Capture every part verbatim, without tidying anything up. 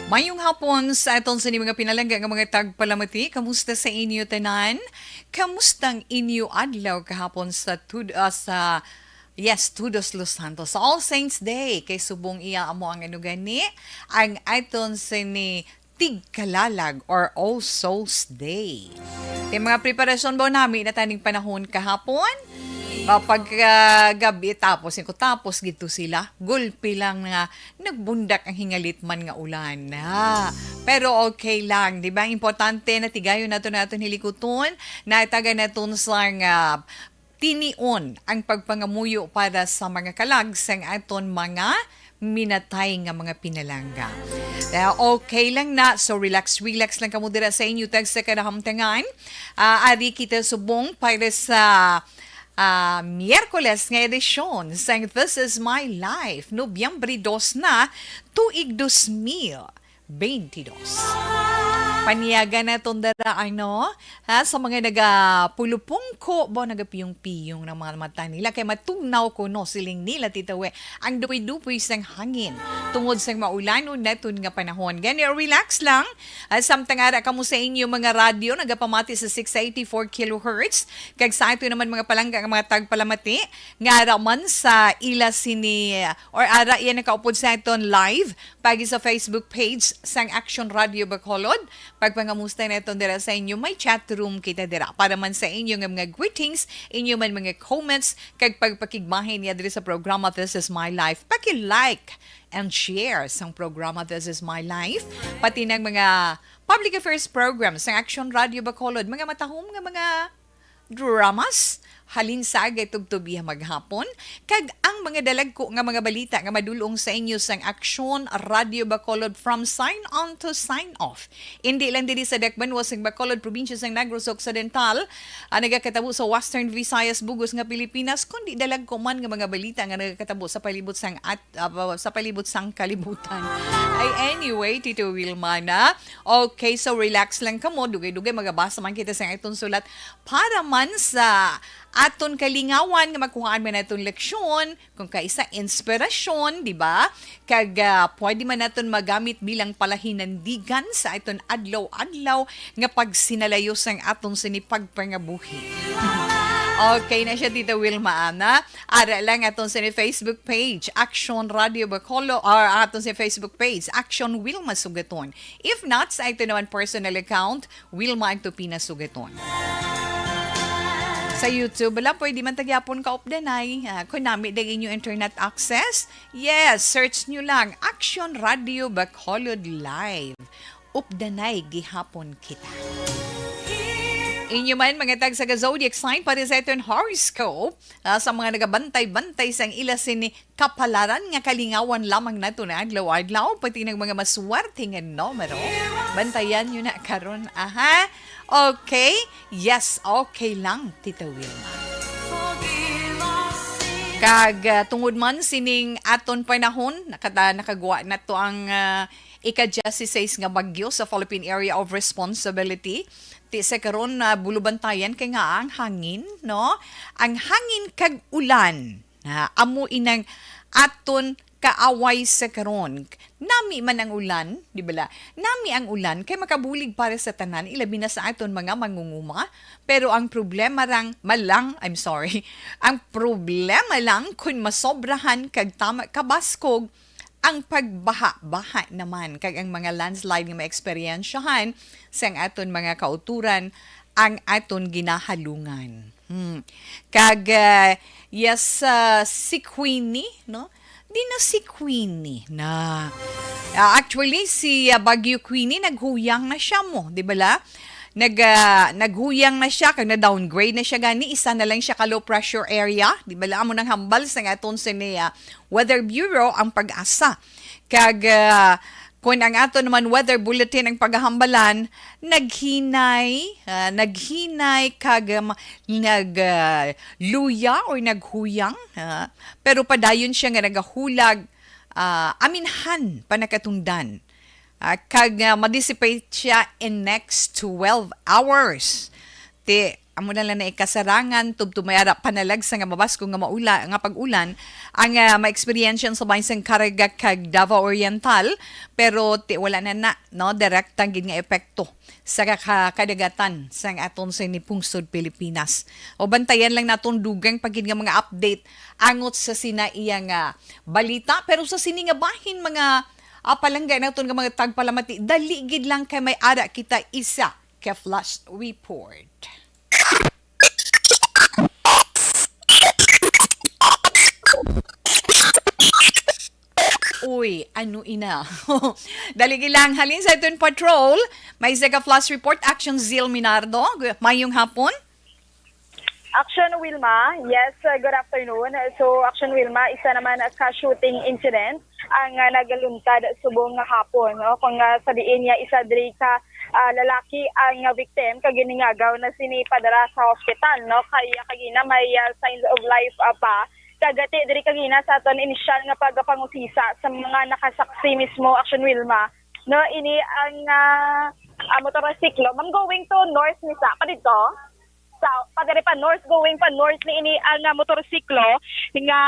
Mayong hapon sa aton sa mga pinalangga nga mga tagpalamati. Kamusta sa inyo tanan? Kamusta ang inyo adlaw kahapon sa tud-, ah, sa, yes, Todos los Santos, sa All Saints Day? Kay subong iya amo ang ano gani, ang aton sini tigkalalag or All Souls Day. Kay mga preparasyon ba nami na taning panahon kahapon? Ba, pagkagabi, tapos, yung tapos gito sila, gulpi lang nga nagbundak ang hingalit man nga ulan. Ah, pero okay lang, di ba? Importante na tigayon nato naton hilikuton, natagan naton sa nga tinion ang pagpangamuyo para sa mga kalag sang aton mga minatay nga mga pinalangga. Ah, okay lang na. So, relax, relax lang kamo dira sa inyo tag sa kanahamtangan. Ah, ari kita subong para sa, ah, Miyerkules nga edisyon sang This Is My Life, Nobyembre dos na, tuig dos mil beintidos. Paniyagan naton dara, ano, ha, sa mga nagapulupungko, ba, nagapiyong-piyong ng mga mata nila. Kay matugnaw ko, no, siling nila, Tita We, ang dupoy-dupoy sang hangin tungod sang maulanon naton nga panahon. Gani, relax lang. Ah, samtang ara kamo sa inyo mga radyo, nagapamati sa six eighty-four kilohertz, kag sa ato naman mga palangga nga mga tagpalamati, nga ara man sa ila sini, or ara iya nakaupod sa aton live, pagi sa Facebook page sang Action Radio Bacolod. Pagpangamusta naton dira sa inyo, may chat room kita dira. Para man sa inyo nga mga greetings, inyo man mga comments, kag pagpakigbahin niya diri sa programa This Is My Life, paki-like and share sang programa This Is My Life, pati ng mga public affairs programs sang Action Radio Bacolod, mga matahom nga mga dramas, halin sa agay tubtob iya maghapon, kag ang mga dalagko nga mga balita nga madulong sa inyo sang Action Radio Bacolod from sign on to sign off. Indi lang diri sa dakbayan sang Bacolod, probinsya sang Negros Occidental, ang nagakatabo sa Western Visayas, bug-os nga Pilipinas, kundi dalagko man nga mga balita nga nagakatabo sa palibot sang at, ah, sa palibot sang kalibutan. Ay, anyway, Tito Wilma na. Okay, so relax lang kamo. Dugay-dugay magabasa man kita sa aton sulat para man sa aton kalingawan nga makuhaan man naton leksyon, kung kaisa inspirasyon, di ba? Kag, ah, pwede man naton magamit bilang palahinandigan sa aton adlaw-adlaw nga pagsinalayo sang aton sini pagpangabuhi. Okay na siya, Tita Wilma, ana. Ara lang aton sini Facebook page, Action Radio Bacolod, or aton sini Facebook page, Action Wilma Sugaton. If not, sa aton naman personal account, Wilma Antupina Sugaton. Sa YouTube, wala, pwede man ta gyapon kaupdanay. Ah, kung nami din inyo internet access, yes, search nyo lang Action Radio Bacolod Live. Updanay gihapon kita. Inyo man, mga tag sa zodiac sign, para sa aton horoscope, ah, sa mga nagabantay-bantay sang ila sini kapalaran nga kalingawan lamang nato na adlaw-adlaw, pati ng mga maswerte nga numero. Bantayan nyo na karon, aha. Okay? Yes, okay lang, Tita Wilma. Kag, ah, tungod man sining aton panahon, nakata-, nakagwa na to ang, ah, ika-diyasiseis nga bagyo sa Philippine Area of Responsibility. Ti sa karon na bulubantayan kay nga ang hangin, no? Ang hangin kag ulan. Na amo inang aton kaaway sa karon. Nami man ang ulan, di ba la? Nami ang ulan kay makabulig para sa tanan, ilabi na sa aton mga mangunguma. Pero ang problema rang malang, I'm sorry, ang problema lang kung masobrahan kag tama kabaskog ang pagbaha-baha naman kag ang mga landslide nga maeksperyensyahan sang aton mga kauturan ang aton ginahalungan. Hmm. Kag, ah, yes, ah, si Queenie, no? Di na si Queenie na. Ah, actually, si, ah, Bagyo Queenie, naghuyang na siya mo, di ba la? Nag, ah, naghuyang na siya, kag na-downgrade na siya gani, isa na lang siya ka low pressure area, di ba la? Amo nang hambal sa aton sini, ah, Weather Bureau, ang PAGASA. Kag, ah, kun ang ato naman weather bulletin ang pagahambalan, naghinay, ah, naghinay kag, um, nag, ah, luya or naghuyang, ah, pero padayon siya nga nagahulag, ah, aminhan pa nakatundan. Ah, kag, ah, ma-dissipate siya in next twelve hours. Ti, amo na lang na ikasarangan, tubtob may ara panalag sa nga mabaskog nga maula-, nga pag-ulan, ang, ah, ma-experience sa bahin sang Caraga kag Davao Oriental, pero ti-, wala na na, no, direkta gid nga epekto sa ka-, kadagatan sang aton sini pungsod Pilipinas. O bantayan lang naton dugang pa gid nga mga update angot sa sina iya nga balita, pero sa sini nga bahin, mga, ah, palangga naton nga mga tagpalamati, dali gid lang kay may ara kita isa ka flash report. Uy, ano ina? Dali lang, halin sa aton patrol, may isa ka flash report, Action Zil Minardo. Mayong hapon. Action Wilma, yes, uh, good afternoon. So, Action Wilma, isa naman ka shooting incident ang, uh, nagaluntad subong nga hapon, no? Kung, uh, sa diin niya, isa diri ka, uh, lalaki ang, uh, victim, kag giningagaw na sini padala sa hospital, no? Kay, uh, kagina may, uh, signs of life, uh, pa. Kag ti diri kagina sa aton inisyal nga pagpangusisa sa mga nakasaksi mismo, Action Wilma, no, ini ang, ah, ah, motorsiklo. Ma'am, going to north ni sa, pa dito? Sa, pa diri pa north, going pa north ni ini ang, ah, motorsiklo nga,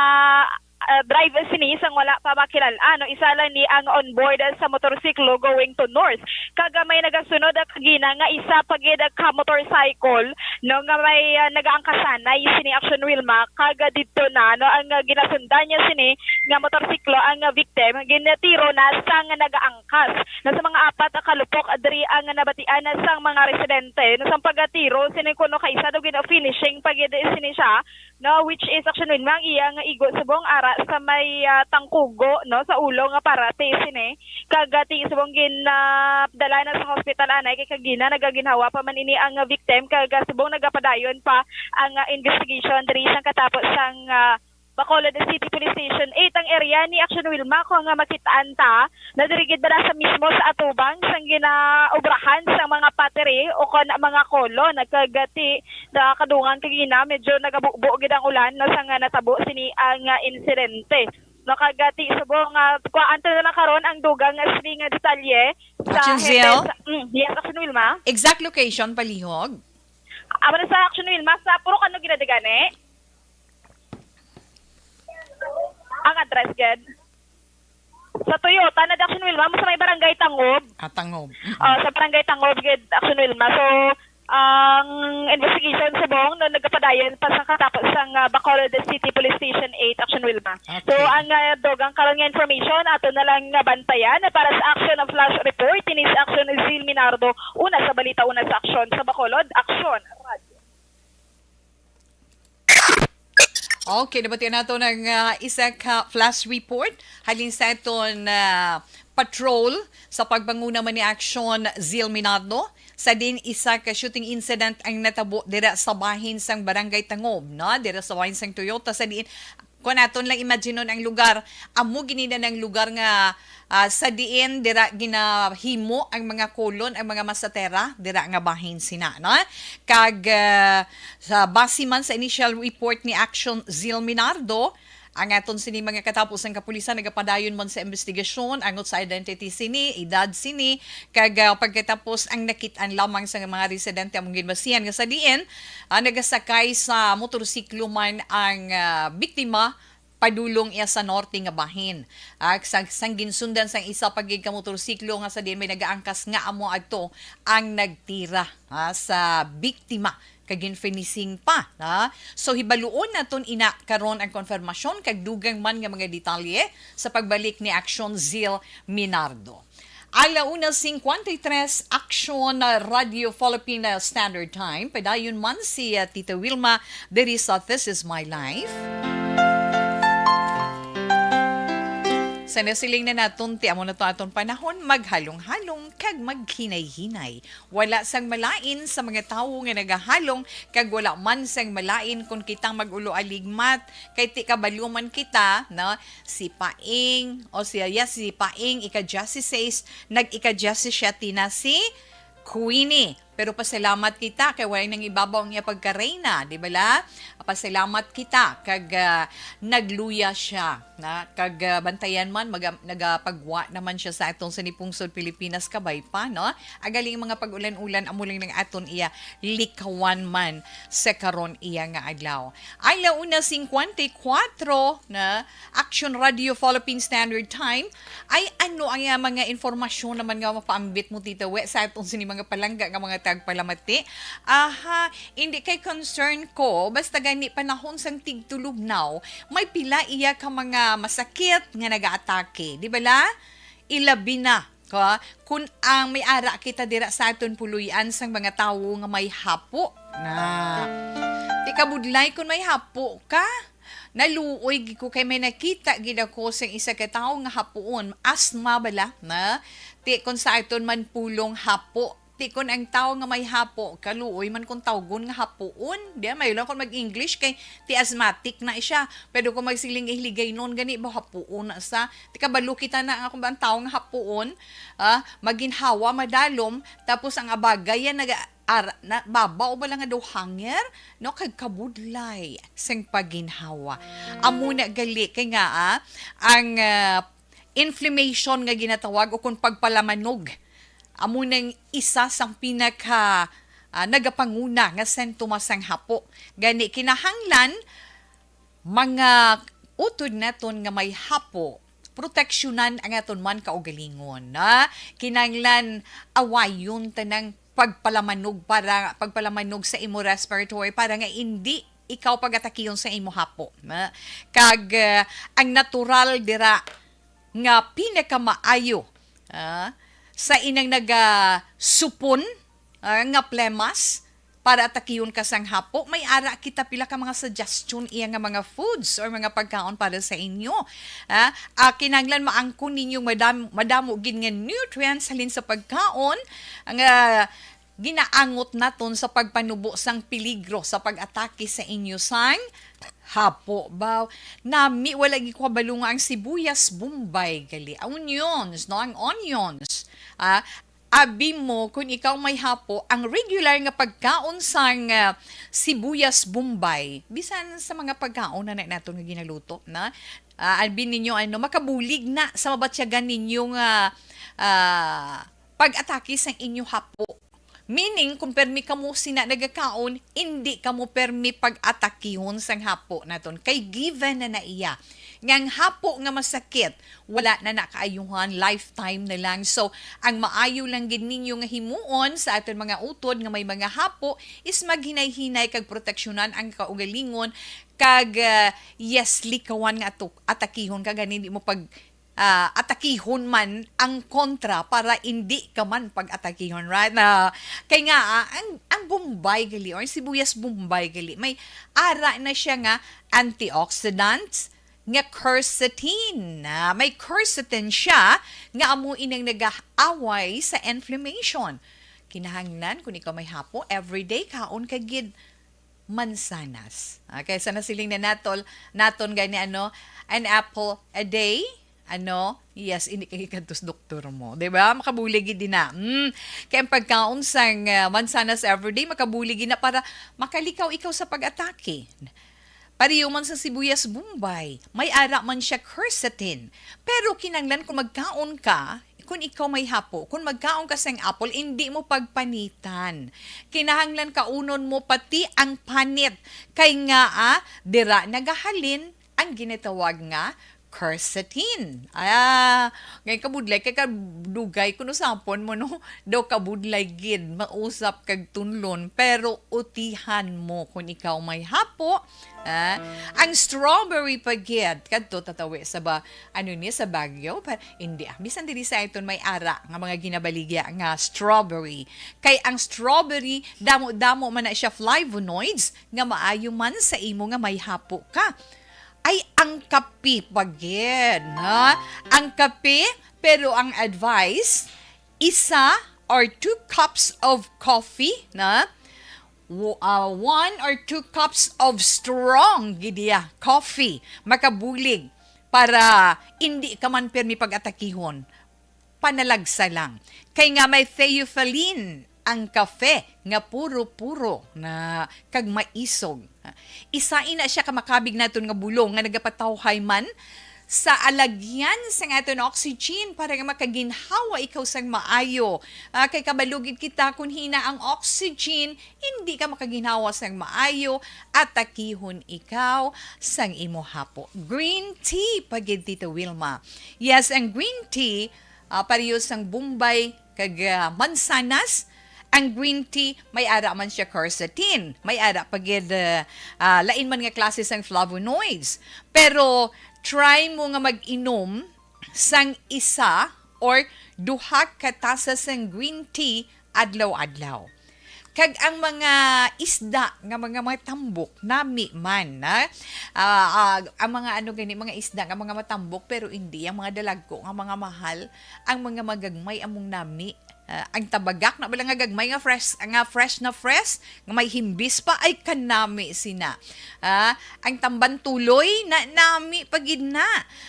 ah, drive sini sang wala pa makilal-an, no? Isa lang ni ang on board sa motorsiklo going to north. Kag may nagasunod, ah, kagina nga isa pa gid ka motorcycle, no, nga may, ah, nagaangkasanay sini, Action Wilma, kag, ah, didto na, no, ang, ah, ginasundan niya sini nga motorsiklo ang, ah, victim, ginatiro na sang nagaangkas. No, sa mga apat, ah, ka lupok, ah, diri ang nabatian, ah, sang mga residente, no, sang pagtiro sini kuno kay isa daw gina-finishing pa gid sini siya, no, which is, Action Wilma, ang iya nga igo subong ara sa may, ah, tangkugo, no, sa ulo nga parati sini. Kag, ah, ti subong gin, ah, dala na sa hospital anay kay kagina nagaginhawa pa man ini ang, ah, victim, kag, ah, subong nagapadayon pa ang, ah, investigation diri sang katapos sang, ah, Bacolod City Police Station eight. Ang area ni, Action Wilma, kung nga makitaan ta, na diri gid bala sa mismo sa atubang sang ginaobrahan sang mga pottery o kon mga kolon. Kag ti, sa kadungan kagina, medyo nagabubo gid ang ulan, no, sang natabo sini ang, ah, insidente. No, kag ti subong, ah, kuhaan ta na lang karon ang dugang nga sini nga detalye sa Action hepe Zil? Sa, mm, yes, Action Wilma. Exact location, palihog? Amo na sa, Action Wilma, sa puro kano ginadagani? Ang address gid. Sa Toyota, na, Action Wilma, mo sa may Barangay Tangob. Ah, Tangob. Mm-mm. Ah, sa Barangay Tangob gid, Action Wilma. So, ang investigation subong, no, nagapadayon pa sa katapos sang, ah, Bacolod City Police Station eight, Action Wilma. So, okay, ang, ah, dugang karon nga information, ato na lang nga bantayan para sa Action ang Flash Report. Ini si Action Zil Minardo, una sa balita, una sa aksyon sa Bacolod. Action, Radyo. Okay, nabatian nato ng, ah, isa ka flash report halin sa aton, ah, patrol sa pagpanguna man ni Action Zil Minardo. Sa din isa ka shooting incident ang natabo dira sa bahin sang Barangay Tangob, no? Dira sa bahin sang Toyota, sa diin, kung naton lang imaginon ang lugar, amo gini na ng lugar nga, ah, sa diin dira ginahimo ang mga kolon, ang mga masatera, dira nga bahin sina, no? Kag, ah, sa base man sa initial report ni Action Zil Minardo, ang aton sini mga katapos ang kapulisan nagapadayon man sa investigasyon angot sa identity sini, edad sini, kag, ah, pagkatapos ang nakit-an lamang sa mga residente among ginbasihan nga sa diin, ah, nagasakay sa motorsiklo man ang, ah, biktima padulong iya sa norte nga bahin. Ah, sang, sang ginsundan sang isa pa gid ka motorsiklo nga sa diin may nagaangkas nga amo adto ang nagtira, ah, sa biktima kag gin-finishing pa, ha? So, hibaluon naton ina karon ang konfirmasyon kag dugang man nga mga detalye sa pagbalik ni Action Zil Minardo. Ala una cincuenta y tres, Action Radyo Filipina Standard Time. Padayon man si, uh, Tita Wilma diri sa This Is My Life. Sa nasiling na naton, ti amo na to aton panahon, maghalong-halong kag maghinay-hinay. Wala sang malain sa mga tawo nga nagahalong, kag wala man sang malain kon kita mag-ulo aligmat, kay ti kabalo man kita, no? Si Paing, o siya, yes, si Paing, ika-diyasiseis, nag-ika-diyasisiete na si Queenie. Pero pasalamat kita kay walay nangibabaw ang iya pagkareyna, di bala? Pasalamat kita kag, ah, nagluya siya, na kag, ah, bantayan man, maga-, nagapagwa naman siya sa atong sini pungsod Pilipinas, kabay pa, no? Agaling mga pag-ulan-ulan, amo lang nang aton iya likawan man sa karon iya nga adlaw. Ay, la una cincuenta y cuatro na Action Radio Philippine Standard Time. Ay, ano ang, ah, mga informasyon naman nga mapaambit mo, Tita We, sa atong sini mga palangga nga mga tagpalamati? Aha, hindi kay concern ko, basta gani panahon sang tigtulugnaw, may pila iya ka mga masakit nga nagaatake, di bala? Ilabi na ka, kun ang may ara kita dira sa aton puloy-an sang mga tawo nga may hapo. Na, di ka budlay kun may hapo ka. Naluoy gid ko kay may nakita gid ako sa isa ka tawo nga hapuon, asthma bala, na. Ti kun sa aton man pulong hapo. Ti kun ang tawo nga may hapo, kaluoy man kung tawgon nga hapuon. Di, may lang kung mag-English kay ti asthmatic na siya. Pero kung magsiling Hiligaynon gani ba, hapuon na sa. Ti kabalo kita na nga kung ba ang tawo nga hapuon, ah, maginhawa, madalom, tapos ang abagay yan naga-, ara-, na, babaw ba lang nga daw hanger, no? Kag kabudlay sing paginhawa. Amo na gali kay nga, ah, ang, ah, inflammation nga ginatawag o kung pagpalamanog, amo nang isa sang pinaka, ah, nagapanguna nga sintomas sang hapo. Gani, kinahanglan mga utod naton nga may hapo, proteksyonan ang aton man kaugalingon, na kinahanglan awayon tanang pagpalamanog para, pagpalamanog sa imo respiratory para nga indi ikaw pag-atakihon sa imo hapo, na. Kag, ah, ang natural dira nga pinakamaayo, ah, sa inang nagasupon, ah, nga plemas, para atakihon ka sang hapo, may ara kita pila ka mga suggestion iya nga mga foods or mga pagkaon para sa inyo. Ah, ah, kinahanglan maangkon ninyo madam-, madamo gid nga nutrients halin sa pagkaon nga ginaangot naton sa pagpanubo sang peligro sa pag-atake sa inyo sang hapo. Baw, nami wala gid ko kabalo nga ang sibuyas Bombay gali. Onions, no? Ang onions. Ah, abi mo, kung ikaw may hapo, ang regular nga pagkaon sang, ah, sibuyas Bombay, bisan sa mga pagkaon na, na naton nga ginaluto, na, ah, abi ninyo, ano, makabulig na sa mabatyagan ninyo nga, ah, pag-atake sang inyo hapo. Meaning, kung permi kamo sina nagakaon, indi kamo permi pag-atakihon sang hapo naton. Kay given na na iya nga ang hapo nga masakit, wala na na kaayuhan, lifetime na lang. So, ang maayo lang gid ninyo nga himuon sa aton mga utod nga may mga hapo is maghinay-hinay kag proteksyonan ang kaugalingon kag, ah, yes, likawan nga ato-, atakihon ka gani di mo pag, ah, atakihon man ang kontra para indi ka man pag-atakihon, right? Na, kay nga, ah, ang, ang Bombay gali or sibuyas Bombay gali, may ara na siya nga antioxidants, nga quercetin. Ah, may quercetin siya nga amo inang nagaaway sa inflammation. Kinahanglan, kung ikaw may hapo, everyday kaon ka gid mansanas. Okay, so nasiling na natol, naton gani, ano, an apple a day. Ano? Yes, hindi kay kadtos doktor mo. Di ba? Makabulig gid na. Mm. Kaya ang pagkaon sang, ah, mansanas everyday, makabulig gid na para makalikaw ikaw sa pag-atake. Pareho man sa sibuyas Bombay, may ara man siya quercetin. Pero kinanglan kung magkaon ka, kung ikaw may hapo, kung magkaon ka sang apple, hindi mo pagpanitan. Kinahanglan kaunon mo pati ang panit. Kay nga, ah, dira nagahalin ang ginatawag nga quercetin. Ah, ngay kabudlay, kay kadugay kung usapon mo, no? Daw kabudlay gid, mausap kag tunlon, pero utihan mo kung ikaw may hapo, ah, ang strawberry pa gid, kadto tatawi sa ba, ano ni, sa Baguio? Pa, hindi, ah, bisan diri sa iton may ara nga mga ginabaligya nga strawberry. Kay ang strawberry, damo-damo man na siya flavonoids nga maayo man sa imo nga may hapo ka. Ay, ang kape pa gid, ha? Ang kape, pero ang advice, isa or two cups of coffee, na? Wo-, ah, one or two cups of strong, gid iya, coffee, makabulig para indi ka man pirmi pag-atakihon. Panalagsa lang. Kay nga may theophylline ang kafe nga puro-puro na kag maisog. Isa ina siya ka makabig naton nga bulong nga nagapatawhay man sa alagyan sang aton oxygen para nga makaginhawa ikaw sang maayo. Ah, kay kabalo gid kita, kun hina ang oxygen, hindi ka makaginhawa sang maayo, atakihon ikaw sang imo hapo. Green tea pa gid, Tita Wilma. Yes, ang green tea, ah, pareho sang bombay kag, ah, mansanas, ang green tea, may ara man siya quercetin, may ara pa gid, ah, ah, lain man nga klase sang flavonoids. Pero try mo nga mag-inom sang isa or duha ka tasa sang green tea adlaw-adlaw. Kag ang mga isda nga mga matambok, nami man, ha? Ah, ah, ang mga ano gani, mga isda nga mga matambok, pero hindi ang mga dalagko nga mga mahal, ang mga magagmay among nami. Ah, ang tabagak na bala nga gagmay nga fresh, nga fresh na fresh, nga may himbis pa, ay kanami sina. Ah, ang tambantuloy na nami pa gid na.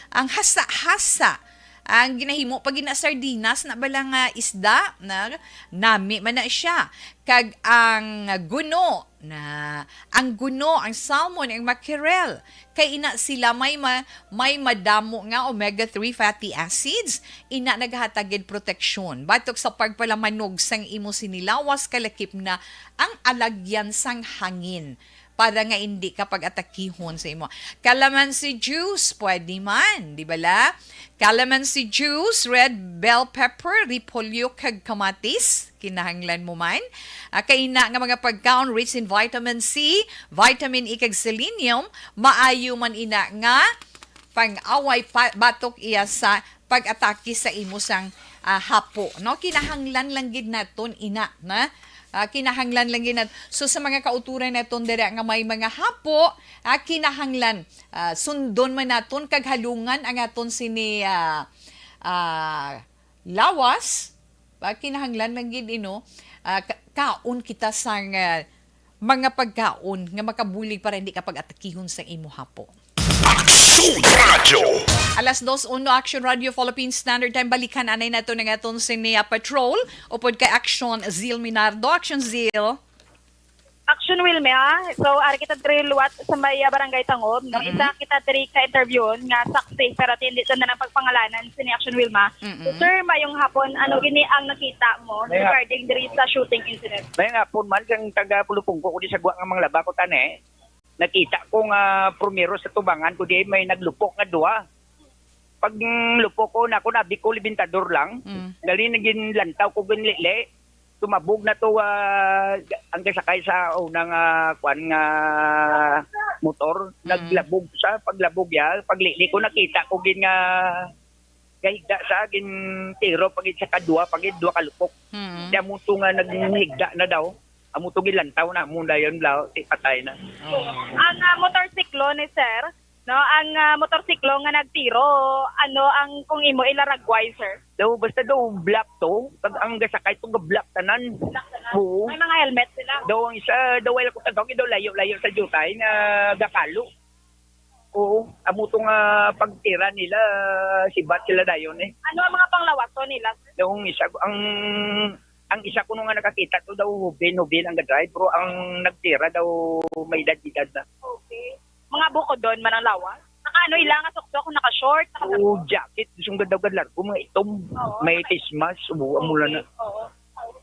Ang hasa-hasa, ang ginahimo pa gid na sardinas na bala nga isda, na nami man na siya. Kag ang guno, na ang guno, ang salmon, ang mackerel, kay ina sila may ma-, may madamo nga omega three fatty acids, ina nagahatag gid proteksyon batok sa pagpalamanog sang imo sinilawas, kalakip na ang alagyan sang hangin para nga hindi ka pag-atakihon sa imo. Calamansi juice, pwede man, di bala? Calamansi juice, red bell pepper, repolyo, kag kamatis, kinahanglan mo man. Ah, kay ina nga mga pagkaon rich in vitamin C, vitamin E, kag selenium, maayo man ina nga pang-away pa, batok iya sa pag-atake sa imo sang, ah, hapo, no? Kinahanglan lang gid naton ina, na? Ah, kinahanglan lang gid nat-, so, sa mga kauturan naton dira nga may mga hapo, ah, kinahanglan, ah, sundon man naton kag halungan ang aton sini, ah, ah, lawas. Ba, kinahanglan lang gid, ino, ah, ka-, kaon kita sang, ah, mga pagkaon nga makabulig para hindi ka pag-atakihon sa imo hapo. Action Radio. Alas dos uno, Action Radio Philippines Standard Time. Balikan anay nato nga aton sini, ah, patrol upod kay Action Zil Minardo. Action Zil. Action Wilma, ha? So, ari kita diri liwat sa may, ah, Barangay Tangob, no? Mm-mm. Isa kita diri ka interview nga saksi, pero hindi ta na lang pagpangalanan sini Action Wilma. Mm-mm. So, sir, mayong hapon, ano gini ang nakita mo May hap- regarding diri sa shooting incident? May hapon man, kang taga Pulupungko ko di sa Gwa nga Manglaba ko tani. Nakita ko nga primero sa tubangan ko di may naglupok nga duha. Pag, mm, lupok ko, na ako nabig ko, libintador lang. Mm. Dali naging lantaw ko, ginlili. Tumabog na to, ah, ang kasakay sa unang, ah, kwan nga motor. Mm. Naglabog sa paglabog ya. Paglili ko, nakita ko gin nga gahigda sa gin tiro, pag sa kadwa, pag dua ka lupok. Mm. Kaya mo to nga naghigda na daw. Amo to gilantaw na mo dayon, blaw, ti patay na. Oh. Ang, ah, motorsiklo ni sir, no, ang, ah, motorsiklo nga nagtiro, ano ang kung imo ilaragway, sir? Daw, basta daw black to, pag ang gasakay to ga black tanan. Black tanan. Oo. May mga helmet sila? Daw ang isa, daw wala ko tagawin, daw layo-layo sa jutay na gakalo. Oo, amo to nga pagtira nila, sibat sila dayon eh. Ano ang mga panglawason nila, sir? Daw ang isa, ang, ang isa kuno nga nakakita to daw, hubin-hubin ang ga-drive, pero ang nagtira daw may edad-edad na. Okay. Mga bukodon man ang lawas? Naka ano ila nga suksok? Naka-short? Naka Oo, jacket. Gusto nga daw largo, mga itom. Oo. May face mask. Oo, amo lang na. Okay, oo.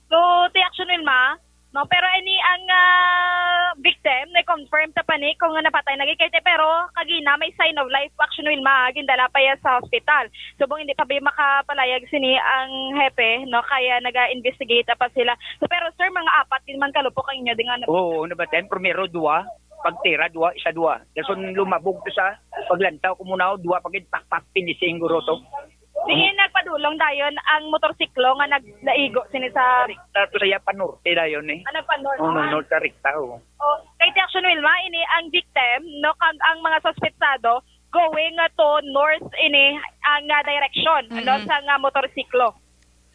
So, ti Action Wilma, no? Pero ini ang, ah, victim, na-confirm ta pa ni kung napatay na gid kay, pero kagina may sign of life, Action Wilma, gindala pa iya sa hospital. Subong hindi pa bi makapalayag sini ang hepe, no? Kaya naga-investigate pa sila. So, pero sir, mga apat din man kalupok ang inyo di nga nab- Oo, nabatan. Primero, dua. Pagtira, dua. Isa, dua. Dason lumabog to sa paglantaw ko muna, dua, pagid, pak, pak, finishing, guro to. Diin nagpadulong dayon ang motorsiklo nga nag-, naigo sini sa Rekta to sa iya panorte dayon eh. Ah, nagpanorte. Oh, no, north sa rekta, oh. Oh, kay ti Action Wilma, ini ang victim, no, kag ang mga suspetsado going to north ini ang, ah, direction, no, Mm-mm. sa nga motorsiklo.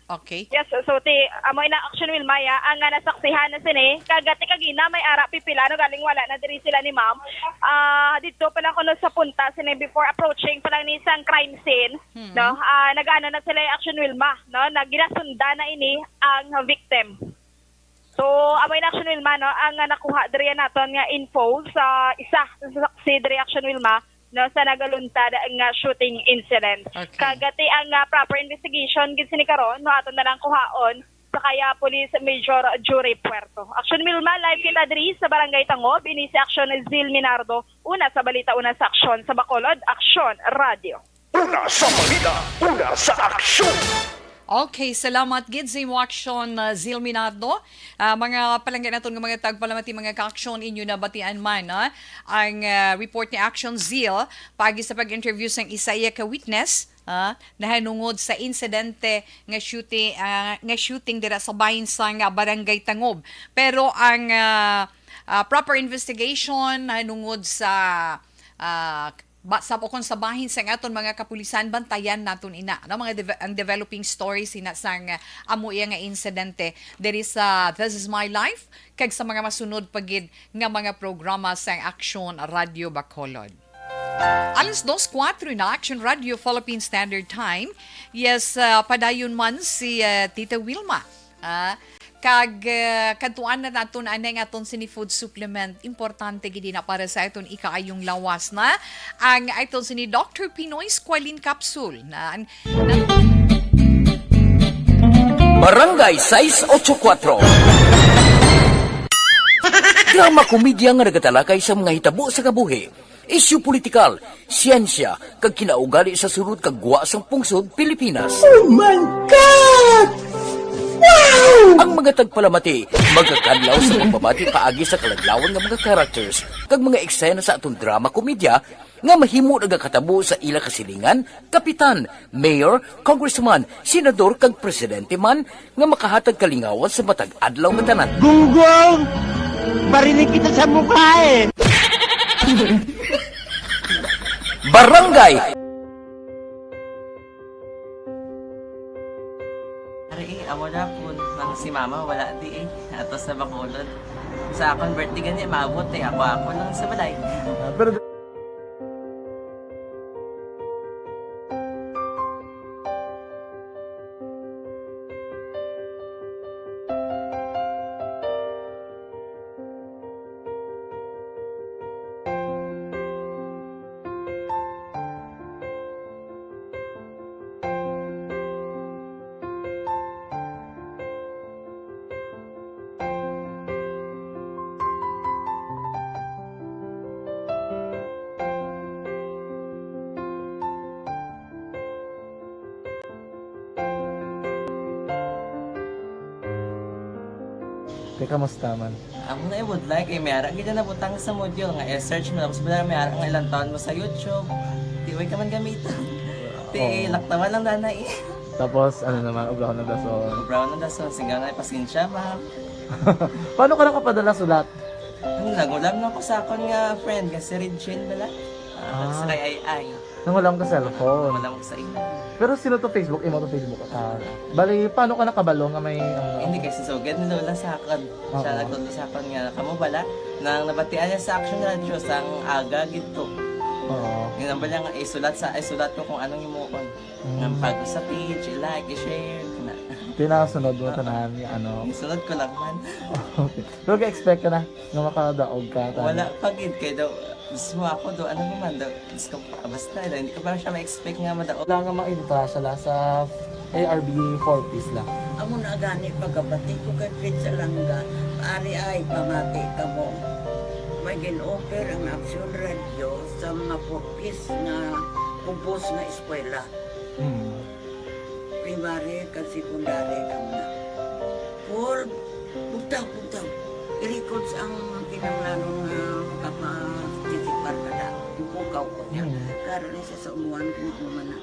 Okay. Yes, so ti, amo ina Action Wilma ya, ang, ah, nasaksihan na sini, kag ti kagina may ara pipila, no, galing wala na diri sila ni ma'am. Ah, dito pa lang kuno sa punta sini before approaching pa lang ni sang crime scene, Mm-mm. no, ah, nag-ano na sila, Action Wilma, no, naginasundan na ini ang victim. So, amo na, Action Wilma, no, ang, ah, nakuha diri naton nga info sa isa sa saksi diri, Action Wilma, no, sa nagaluntad nga shooting incident. Okay. Kag ti ang, ah, proper investigation gid sini karon, no, aton na lang kuhaon sa kay, ah, Police Major Jury Puerto. Action Wilma, live kita diri sa Barangay Tangob, ini si Action Zil Minardo, una sa balita, una sa aksyon, sa Bacolod, Action Radio. Una sa balita, una sa aksyon. Okay, salamat gid sa imo aksyon, uh, Zil Minardo. Ah, mga palangga naton nga mga tagpalamati, mga ka-aksyon, inyo nabatian man, ah, ang, ah, report ni Action Zil paagi sa pag-interview sang isa iya ka witness, ah, nahanungod sa insidente nga shooting, ah, nga shooting dira sa bahin sang, ah, Barangay Tangob. Pero ang, ah, ah, proper investigation nahanungod sa, ah, ba, sa, o kung sa bahin sang aton mga kapulisan, bantayan naton ina, no? Mga deve-, ang developing stories ina sang, ah, amo iya nga insidente diri sa This Is My Life kag sa mga masunod pa gid nga mga programa sang Action Radio Bacolod. Alas dos kuwatro na, Action Radio Philippine Standard Time. Yes, ah, padayon man si, ah, Tita Wilma. Ah, kag, ah, kadtuan na naton anay nga aton sini food supplement. Importante gid na para sa aton ikaayong lawas na ang aton sini Doctor Pinoy Squalene Capsule na, na Barangay sais ocho kuwatro. Drama komedya nga nagatalakay sa mga hitabo sa kabuhi, isyu politikal, siyensya, kag kinaugali sa sulod kag gwa sang pungsod Pilipinas. Oh my God! Wow! Ang mga tagpalamati magakadlaw sa pagbabati paagi sa kaladlawan nga mga characters kag mga eksena sa aton drama komedya nga mahimo nagakatabo sa ila kasilingan, kapitan, mayor, congressman, senador, kag presidente man nga makahatag kalingawan sa matag adlaw nga tanan. Gunggong! Barinig kita sa mukha eh! Barangay! Ari, eh, amo na po. Ang si mama, wala di eh. Ato sa Bacolod. Sa akon birthday gani, maabot eh. Ako, ako lang sa balay. Ah, pero Te, kamusta man? Amo na ibudlay kay may ara gid na butang sa module nga i-search mo, tapos bala may ara nga ilang taon mo sa YouTube. Di way ka man gamiton. Ti, oh, laktawan lang danay. Tapos, ano naman, obrahon ng dason. Obrahon ng dason, sigang na, pasensya, ma'am. Paano ka nakapadala sulat? Ano, nag-ulam na ko sa akon nga friend, nga si Regine bala. Ah, ah, sa kay Ay Ay. Nangulam ka cellphone. Nangulam ko sa imo. Pero sino to Facebook? Imo to Facebook account? Bali, paano ka nakabalo nga may, ano? Hindi, kay si Sugad ni Lola sa akon. Siya, oo, nagtudlo sa akon nga, kamo bala, nang nabatian niya sa Action Radio, sang aga gid to. Oo. Yun ang bala nga, isulat sa, isulat ko kung anong himuon. Mm. Nga pag sa page, i-like, i-share, na. Tinasunod mo tanan nga, ano? Isunod ko lang man. Okay. Pero ga-expect ka na nga makadaog ka, tama? Wala pa gid, kay daw, mismo ako do, ano naman daw, Diyos ko, basta, hindi ko pa siya ma-expect nga madaog. Wala nga maibutang sila sa A R B four Ps lang. Amo na gani pagkabati ko kay Fred sa langga, ari ay pamati ka mo. May gin-offer ang Action Radio sa mga four Ps nga kubos nga eskwela. Hmm. Primary kag secondary kamo na. Paul, bugtaw, bugtaw. I-records ang kinahanglanon nga makapatikipar ka na. Ipukaw ko niya. Hmm. Karon ni siya sa umuan kung ano man na.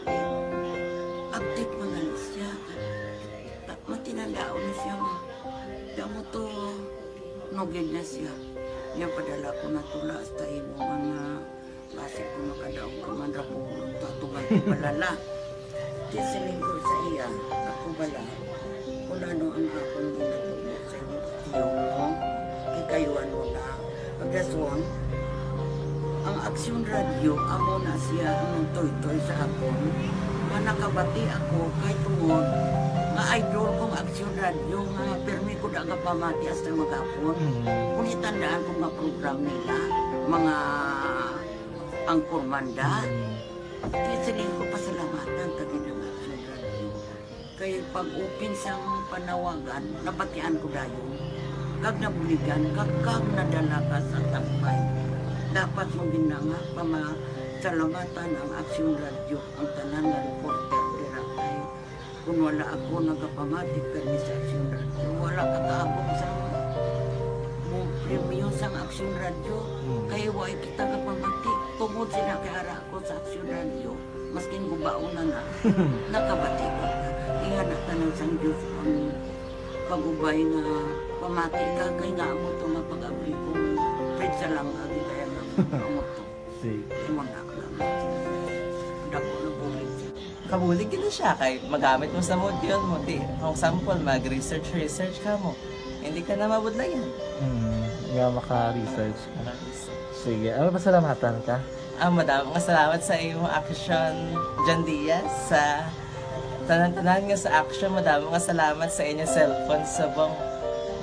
Update mo na lang siya. Ta-, matinandaon na siya, ma. Damo to, nugid na siya. Niya padala ko na tula hasta imo mga Basi ko makadaog ka man ra ko, tatuman ko palala. Di siling ko sa iya, ako bala, kung ano ang akong ginatubo sa iyo, kay kayuan mo na. Pagdason, ang Aksyon Radio, amo na siya ang nagtoytoy sa akon, nga nakabati ako kay tungod Idol ko nga Aksyon Radyo nga permi ko da gapamati hasta maghapon. Mm. Kung itandaan ko nga program nila, mga angkormanda, Mm. kaya siling ko pasalamatan ta gid ang Aksyon Radyo. Kay pag-open sang panawagan, nabatian ko dayon. Kag nabuligan, kag, kag nadala ka sa tambay. Dapat mo gid na nga pamasalamatan ang Aksyon Radyo, ang tanan nga reporter dira kay kung wala ako nagapamati kani sa Aksyon Radyo, wala ka kaabot sa mo premyo sang Aksyon Radyo. Hmm. Kay wa kita kapamati tungod sila kay ara ako sa Aksyon Radyo. Maskin gubaon na na, nakabati ko. Ingana tanan sang Diyos ang pag-ubay nga pamati ka kay nga amo to nga pag-abli ko. Pwede sa lang agi kaya nga amo to. Sige. Imo na lang. Dako na bulig. Kabulig gid siya kay magamit mo sa module mo. Di, for example, mag-research, research ka mo. Hindi ka na mabudlayan. Hmm, nga maka-research ka. Maka-research. Sige, ano, pasalamatan ka? Ah, madamo nga salamat sa imo Action, John Diaz, sa tanan-tanan nga sa Action. Madamo nga salamat sa inyo cellphone subong.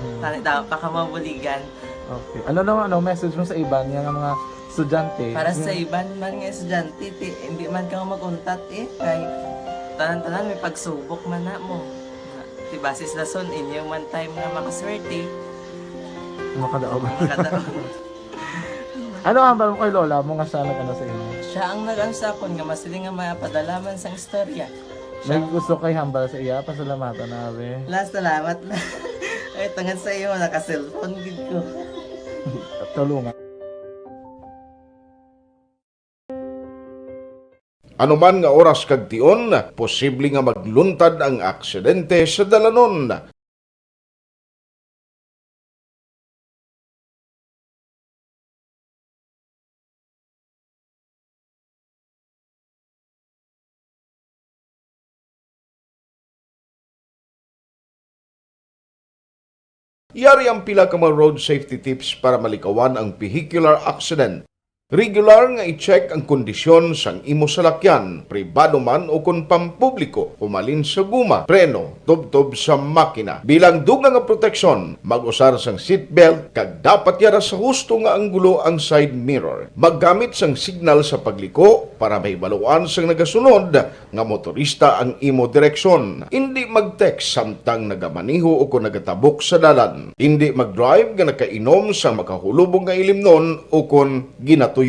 Hmm. Tani daw pa ka mabuligan. Okay. Ano naman, ano message mo sa iban nga mga estudyante? Para sa Yung iban man nga estudyante, ti, hindi man ka maguntat eh. Kay tanan-tanan may pagsubok man na mo. Ti basis lason inyo man time nga makaswerte. Makadaog. Makadaog. Ano ang hambal mo kay lola mo nga siya nag-ano sa inyo? Siya ang nag-ano sa akon nga masiling nga mapadala man sang istorya. May Siya gusto kay hambal sa iya, pasalamatan na, be. La, salamat na. Ay, tungod sa iyo, naka-cellphone gid ko. Tulungan. Anuman nga oras kag tion, posible nga magluntad ang aksidente sa dalanon. Yari ang pila ka mga road safety tips para malikawan ang vehicular accident. Regular nga i-check ang kondisyon sang imo salakyan, pribado man o kon pampubliko, humalin sa guma, preno, tubtob sa makina. Bilang dugang nga proteksyon, mag-usar sang seatbelt kag dapat yara sa husto nga anggulo ang side mirror. Maggamit sang signal sa pagliko para mahibaluan sang nagasunod nga motorista ang imo direksyon. Indi mag-text samtang nagamaneho o kon nagatabok sa dalan. Indi mag-drive nga nakainom sa makahulubong nga ilimnon o kon ginatuyo.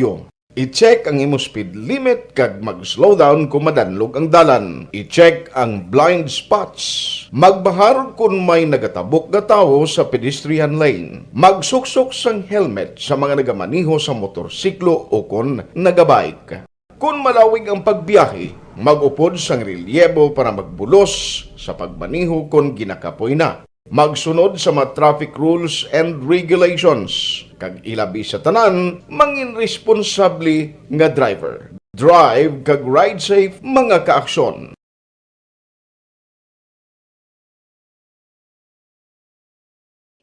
I-check ang imo speed limit kag mag-slow down kon madanlog ang dalan. I-check ang blind spots. Magbahar kon may nagatabok nga tawo sa pedestrian lane. Magsuksok sang helmet sa mga nagamaneho sa motorsiklo o kon nagabike. Kon malawig ang pagbiyahe, mag-upod sang relyebo para magbulos sa pagmaneho kon ginakapoy na. Magsunod sa mga traffic rules and regulations, kag ilabi sa tanan, mangin responsable nga driver. Drive kag ride safe, mga kaaksyon.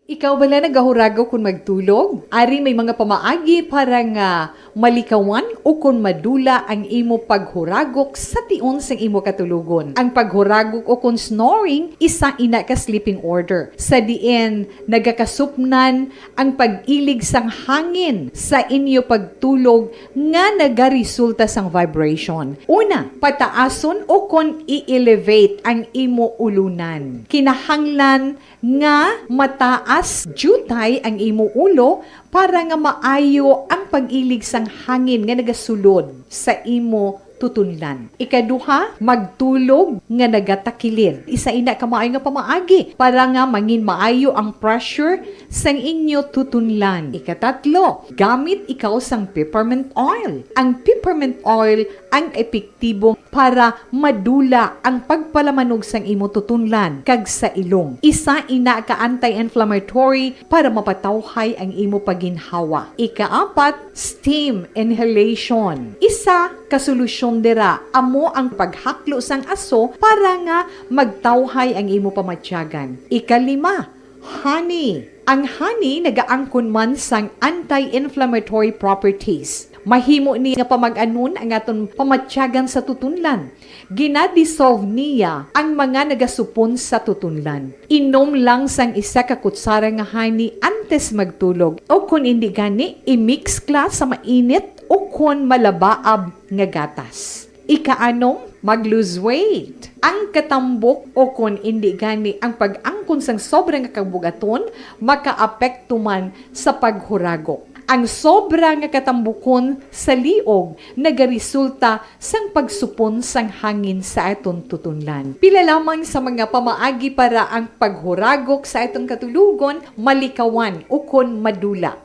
Ikaw bala nagahuragok kon magtulog? Ari may mga pamaagi para nga malikawan o kon madula ang imo paghuragok sa tion sang imo katulogon. Ang paghuragok o kon snoring, isa ina ka sleeping order, sa diin nagakasupnan ang pag-ilig sang hangin sa inyo pagtulog nga nagaresulta sang vibration. Una, pataason o kon i-elevate ang imo ulunan. Kinahanglan nga mataas diutay ang imo ulo para nga maayo ang pag-ilig sang hangin nga nagasulod sa imo tutunlan. Ikaduha, magtulog nga nagatakilid. Isa ina ka maayo nga pamaagi para nga mangin maayo ang pressure sang inyo tutunlan. Ikatatlo, gamit ikaw sang peppermint oil. Ang peppermint oil ang epektibo para madula ang pagpalamanog sang imo tutunlan kag sa ilong. Isa ina ka anti-inflammatory para mapatawhay ang imo pagginhawa. Ikaapat, steam inhalation. Isa ka solusyon dira amo ang paghaklo sang aso para nga magtawhay ang imo pamatyagan. Ikalima, Honey. Ang honey nagaangkon man sang anti-inflammatory properties. Mahimo ni nga pamag-anon ang aton pamatyagan sa tutunlan. Gina-dissolve niya ang mga nagasupon sa tutunlan. Inom lang sang isa ka kutsara nga honey antes magtulog, o kon indi gani, i-mix kla sa mainit o kon malabaab nga gatas. Ikaanom, mag-lose weight. Ang katambok o kon indi gani ang pag-angkon sang sobra nga kabugaton makaapekto man sa paghuragok. Ang sobra nga katambukon sa liog nagaresulta sang pagsupon sang hangin sa aton tutunlan. Pila lamang sa mga pamaagi para ang paghuragok sa aton katulogon malikawan ukon madula.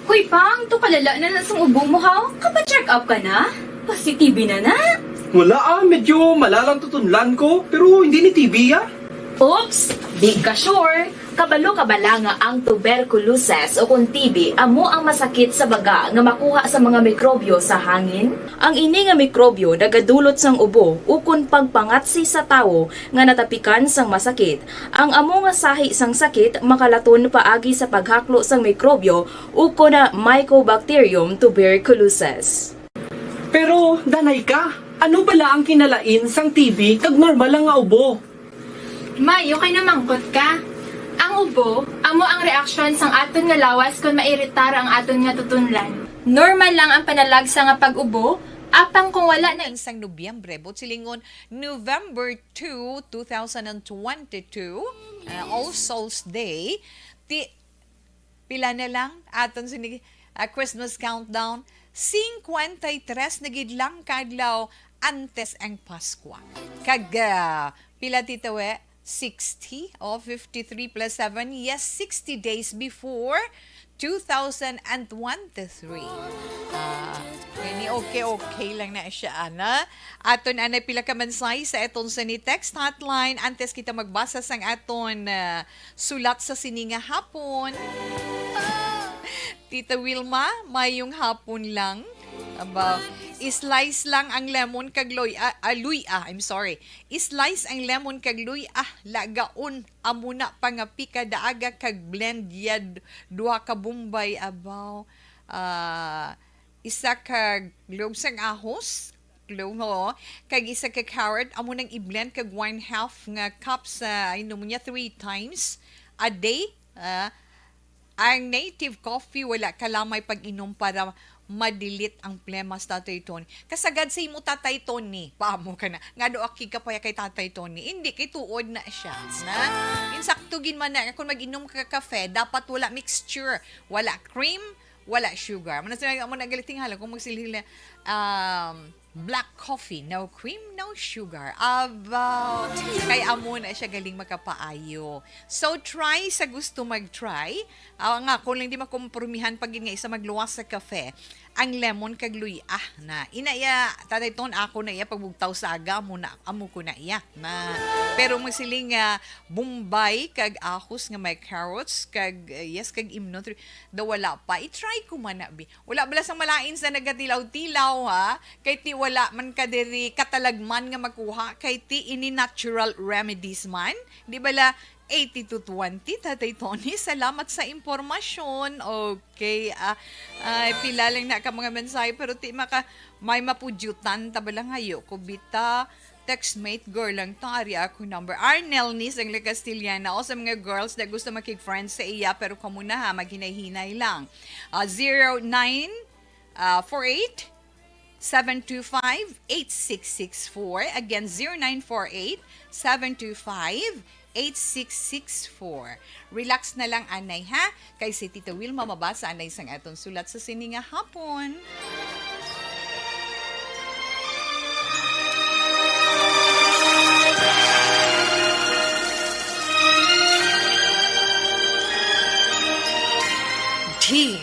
Hoy, Pang, to kalala na lang sang ubo mo, ha? Kapa-check up ka na? Basi T B na na. Wala, ah, medyo malalang tutunlan ko, pero hindi ni T B, ah. Oops! Di ka sure. Kabalo ka bala nga ang tuberculosis o kon T B amo ang masakit sa baga nga makuha sa mga mikrobyo sa hangin? Ang ini nga mikrobyo nagadulot sang ubo ukon pagpangatsi sa tawo nga natapikan sang masakit. Ang amo nga sahi sang sakit makalaton paagi sa paghaklo sang mikrobyo ukon na Mycobacterium tuberculosis. Pero, danay ka, ano bala ang kinalain sang T B kag normal lang nga ubo? Maayo kay namangkot ka. Ang ubo amo ang reaksyon sang aton nga lawas kon mairitar ang aton nga tutunlan. Normal lang ang panalagsa nga pag-ubo, apang kung wala na Sang Nobyembre, buot silingon, November two, two thousand and twenty-two, uh, All Souls Day, ti, pila na lang aton sini, ah, Christmas countdown? Cincuenta y tres na gid lang ka adlaw antes ang Paskwa. Kag, ah, pila, Tita We? Sixty? O, fifty-three plus seven. Yes, sixty days before two thousand and twenty-three. Ah, ini okay, okay lang na siya, ana. Aton anay pila ka mensahe sa aton sini text hotline. Antes kita magbasa sang aton, ah, sulat sa sini nga hapon. Tita Wilma, mayong hapon lang. Aba, i-slice lang ang lemon kag luy-, ah, ah, luy-, ah, I'm sorry. I-slice ang lemon kag luy-, ah, lagaon. Amo na, pangapi ka daaga kag blend yad duha ka bombay. Abaw, ah, isa ka clove sang ahos, clove, oo, kag isa ka carrot, amo nang i-blend kag one half nga cup sa, inom niya three times a day. Ah, ang native coffee, wala ka lamay pag-inom para ma-delete ang plema sa Tatay Tony. Kasagad sa imo, Tatay Tony, paamo ka na. Nga do aki ka pa ya kay Tatay Tony. Hindi, kay tuod na siya. Na? Insakto gid man na, kung mag-inom ka kafe, dapat wala mixture, wala cream, wala sugar. Muna sila, muna galit tingala kung magsilhil na, um, black coffee, no cream, no sugar. Aba, kay amo na siya galing makapaayo. So, try sa gusto mag-try. Ah, nga, kung lang di makompromihan pag yun nga isa magluwas sa kafe, ang lemon kag luy-, ah, na. Ina iya, Tatay Ton, ako na iya pagbugtaw sa aga, amo na, amo ko na iya. Na, pero magsiling nga, bombay, kag ahos nga may carrots, kag, eh, yes, kag imnon, three, daw wala pa. I-try ko man na, bi. Wala bala sang malain sa nagatilaw-tilaw, ha? Kay ti wala man ka diri katalagman nga makuha, kay ti ini natural remedies man. Di bala eighty to twenty, Tatay Tony? Salamat sa impormasyon. Okay, ah, ay, pila lang na ka mga mensahe, pero ti maka, may mapudyutan, ta bala ngayo ko bita. Textmate girl lang to, ari ako number. Arnel ni sang La Castellana. O sa mga girls na gusto makig-friends sa iya, pero kamo na ha, maghinay-hinay lang. Ah, zero nine, ah, four eight, seven two five, eight six six four. Again, zero nine four eight, seven two five, eight six six four. Relax na lang, anay, ha? Kay si Tita Wilma mabasa anay sang aton sulat sa sini nga hapon. Dear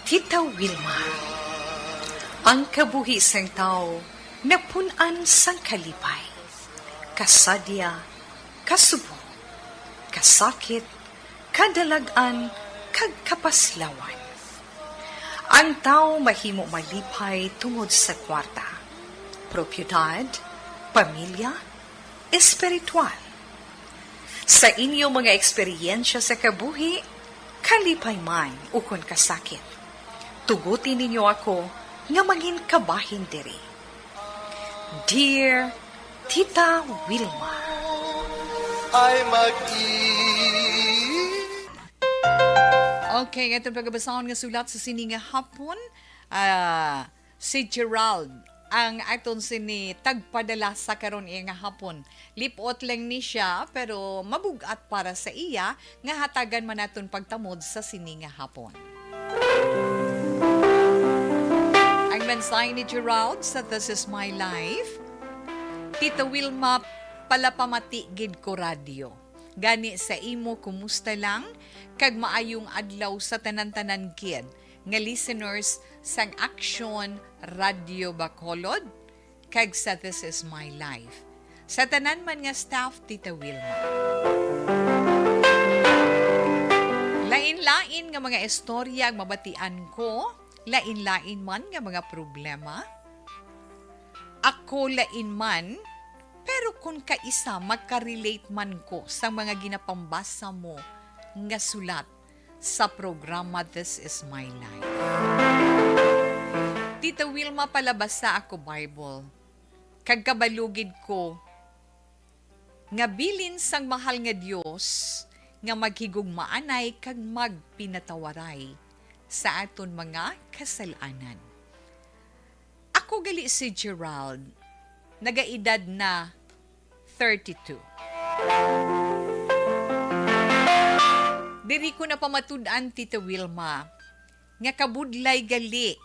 Tita Wilma, ang kabuhi sang tawo napun-an sang kalipay, kasadya, kasubo, kasakit, kadalag-an, kag kapaslawan. Ang tawo mahimo malipay tungod sa kwarta. Propiedad, pamilya, espiritual. Sa inyo mga eksperyensya sa kabuhi, kalipay man ukon kasakit, tuguti ninyo ako nga mangin kabahin diri. Dear Tita Wilma. Ay mag-i- Okay, atong pagabasahon nga sulat sa sini nga hapon. Ah, si Gerald ang aton sini tagpadala sa karon iya nga hapon. Lipot lang ni siya, pero mabugat para sa iya nga hatagan man naton pagtamod sa sini nga hapon. Ang mensahe ni Gerald sa This Is My Life, Tita Wilma, palapamati gid ko radyo. Gani sa imo, kumusta lang? Kag maayong adlaw sa tanan-tanan gid nga listeners sang Aksyon Radyo Bacolod kag sa This Is My Life. Sa tanan man nga staff, Tita Wilma. Lain-lain nga mga istorya ang mabatian ko, lain-lain man nga mga problema. Ako lain man, pero kun kaisa makarelate man ko sa mga ginapambasa mo nga sulat sa programa This Is My Life. Tita Wilma, palabasa ako Bible, kag kabalugid ko nga bilin sang mahal nga Dios nga maghigugmaanay kag magpinatawaray sa aton mga kasal-anan. Ako gali si Gerald, nagaedad na thirty-two. Diri ko napamatud-an, Tita Wilma, nga kabudlay gali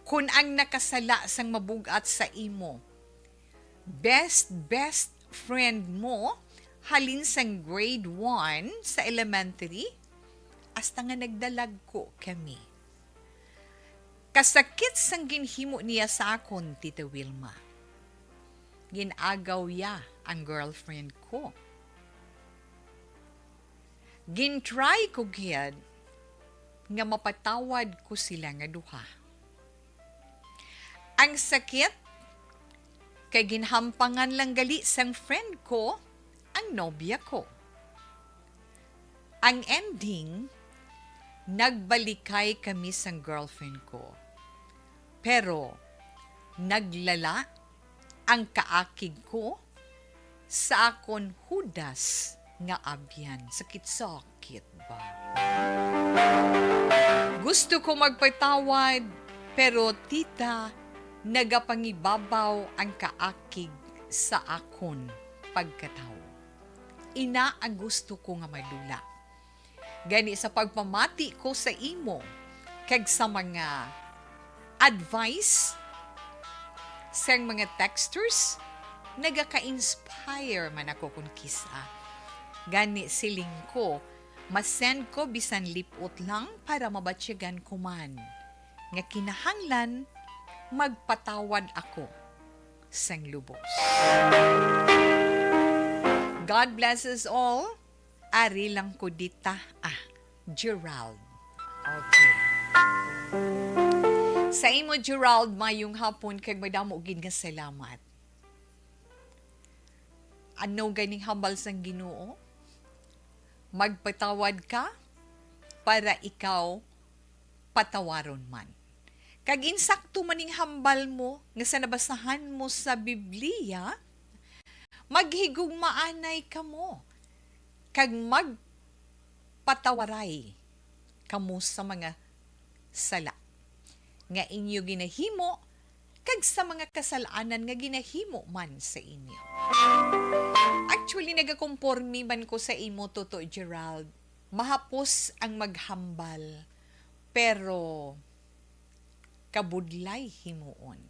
kun ang nakasala sang mabugat sa imo, best, best friend mo, halin sang grade one sa elementary, hasta nga nagdalagko kami. Kasakit sang ginhimo niya sa akon, Tita Wilma. Gin-agaw ya ang girlfriend ko. Gin-try ko gid nga mapatawad ko sila nga duha. Ang sakit, kay ginhampangan lang gali sang friend ko ang nobya ko. Ang ending, nagbalikay kami sang girlfriend ko. Pero naglala ang kaakig ko sa akon hudas nga abyan. Sakit-sakit ba? Gusto ko magpatawad, pero, tita, nagapangibabaw ang kaakig sa akon pagkatawo. Ina ang gusto ko nga madula. Gani, sa pagpamati ko sa imo kag sa mga advice sang mga texters, nagaka-inspire man ako kon kis-a. Gani, siling ko, ma-send ko bisan lip-ot lang para mabatyagan ko man nga kinahanglan magpatawad ako sang lubos. God bless us all. Ari lang ko dita, ah, Gerald. Okay. Sa imo, Gerald, mayong hapon kag madamo gid nga salamat. Ano ganing hambal sang Ginoo? Magpatawad ka para ikaw patawaron man. Kag insakto man ning hambal mo nga sa nabasahan mo sa Biblia, maghigugmaanay kamo kag magpatawaray kamo sa mga sala nga inyo ginahimo kag sa mga kasal-anan nga ginahimo man sa inyo. Actually, nagakompormi man ko sa imo, Toto Gerald. Mahapos ang maghambal, pero kabudlay himuon.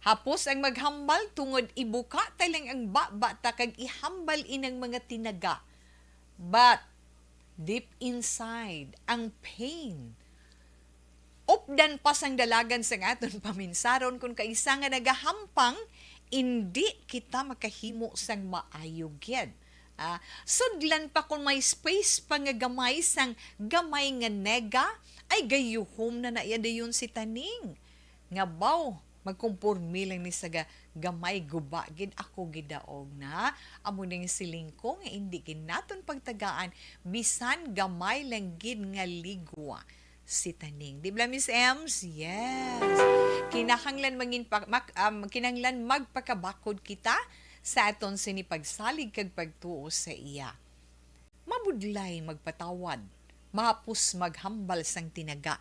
Hapos ang maghambal tungod ibuka ta lang ang baba ta kag ihambal inang mga tinaga. But deep inside, ang pain, updan pa sang dalagan sang aton paminsaron, kun kaisa nga nagahampang, indi kita makahimo sang maayo gid. Ah, sudlan pa, kun may space pa nga gamay sang gamay nga nega, ay gayuhom na na iya dayon si taning. Nga baw, Magkumpormi lang ni sa ga-, gamay guba gid ako gidaog na. Amo ning siling ko nga indi gid naton pagtagaan bisan gamay lang gid nga ligwa si taning. Di ba, Miss Ems? Yes. Kinahanglan mangin pa-, mak-, um, kinahanglan magpakabakod kita sa aton sini pagsalig kag pagtuo sa iya. Mabudlay magpatawad, mahapos maghambal sang tinaga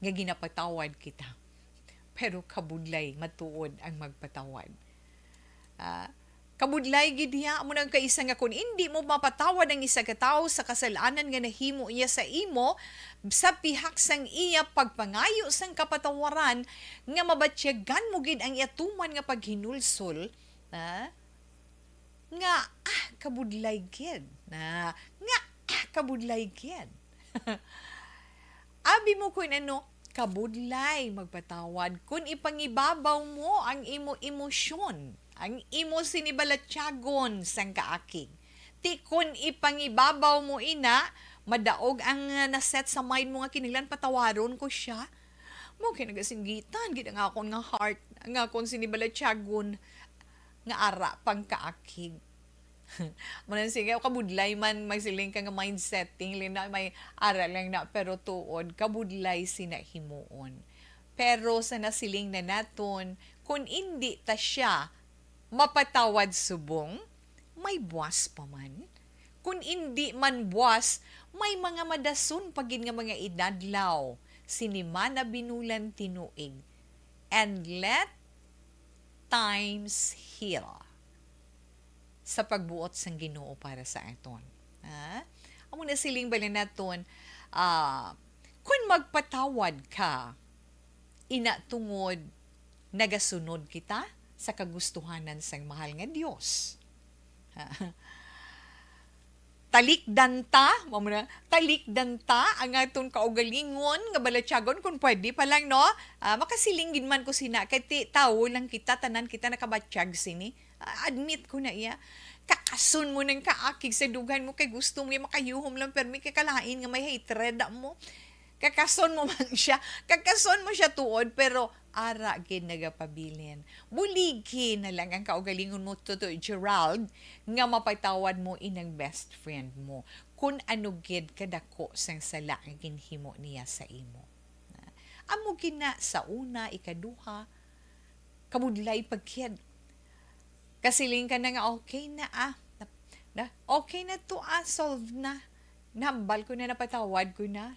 nga ginapatawad kita. Pero kabudlay matuod ang magpatawad. Ah, kabudlay gid niya, amo nang kaisa nga kun indi mo mapatawad ang isa ka tawo sa kasalanan nga nahimo niya sa imo, sa pihak sang iya pagpangayo sang kapatawaran, nga mabatyagan mo gid ang iya tuman nga paghinulsol, ah, nga, ah, kabudlay gid. Na, nga, ah, kabudlay gid. Abi mo kun ano, kabudlay magpatawad kun ipangibabaw mo ang imo emosyon, ang imo sinibalatyagon sang kaakig. Ti kun ipangibabaw mo ina, madaog ang, ah, naset sa mind mo nga kinahanglan patawaron ko siya. Mo kay nagasinggitan gid ang akon nga heart, ang akon sinibalatyagon nga ara pang kaakig. Mo nang sige, kabudlay man, magsiling ka nga mind setting, lina, may ara lang na, pero tuod, kabudlay sina himuon. Pero sa nasiling na naton, kun indi ta siya mapatawad subong, may buwas pa man. Kun indi man buwas, may mga madason pa gid nga mga inadlaw, sinimana, binulan, tinuig. And let times heal sa pagbuot sang Ginoo para sa aton. Ha? Amo na siling bala naton, ah, kun magpatawad ka, ina tungod nagasunod kita sa kagustuhanan sang mahal nga Dios. Ha? Talikdan ta, mao na, talikdan ta ang aton kaugalingon nga balatyagon, kung pwede pa lang, no? Ah, makasiling gid man ko sina, kay ti-, tawo lang kita, tanan kita nakabatyag sini. Ah, admit ko na iya. Kakason mo nang kaakig sa dughan mo kay gusto mo iya makayuhom lang, pero may kakalain nga may hatred mo. Kakason mo man siya. Kakason mo siya tuod, pero ara gid nagapabilin. Buligi na lang ang kaugalingon mo, Tutoy Gerald, nga mapatawad mo inang best friend mo. Kun ano gid kadako sang sala nga ginhimo niya sa imo. Amo gid na sa una, ikaduha, kabudlay pa gid. Kasiling ka na nga, "Okay na, ah. Na, na, okay na to, ah. Solve na. Nahambal ko na, napatawad ko na."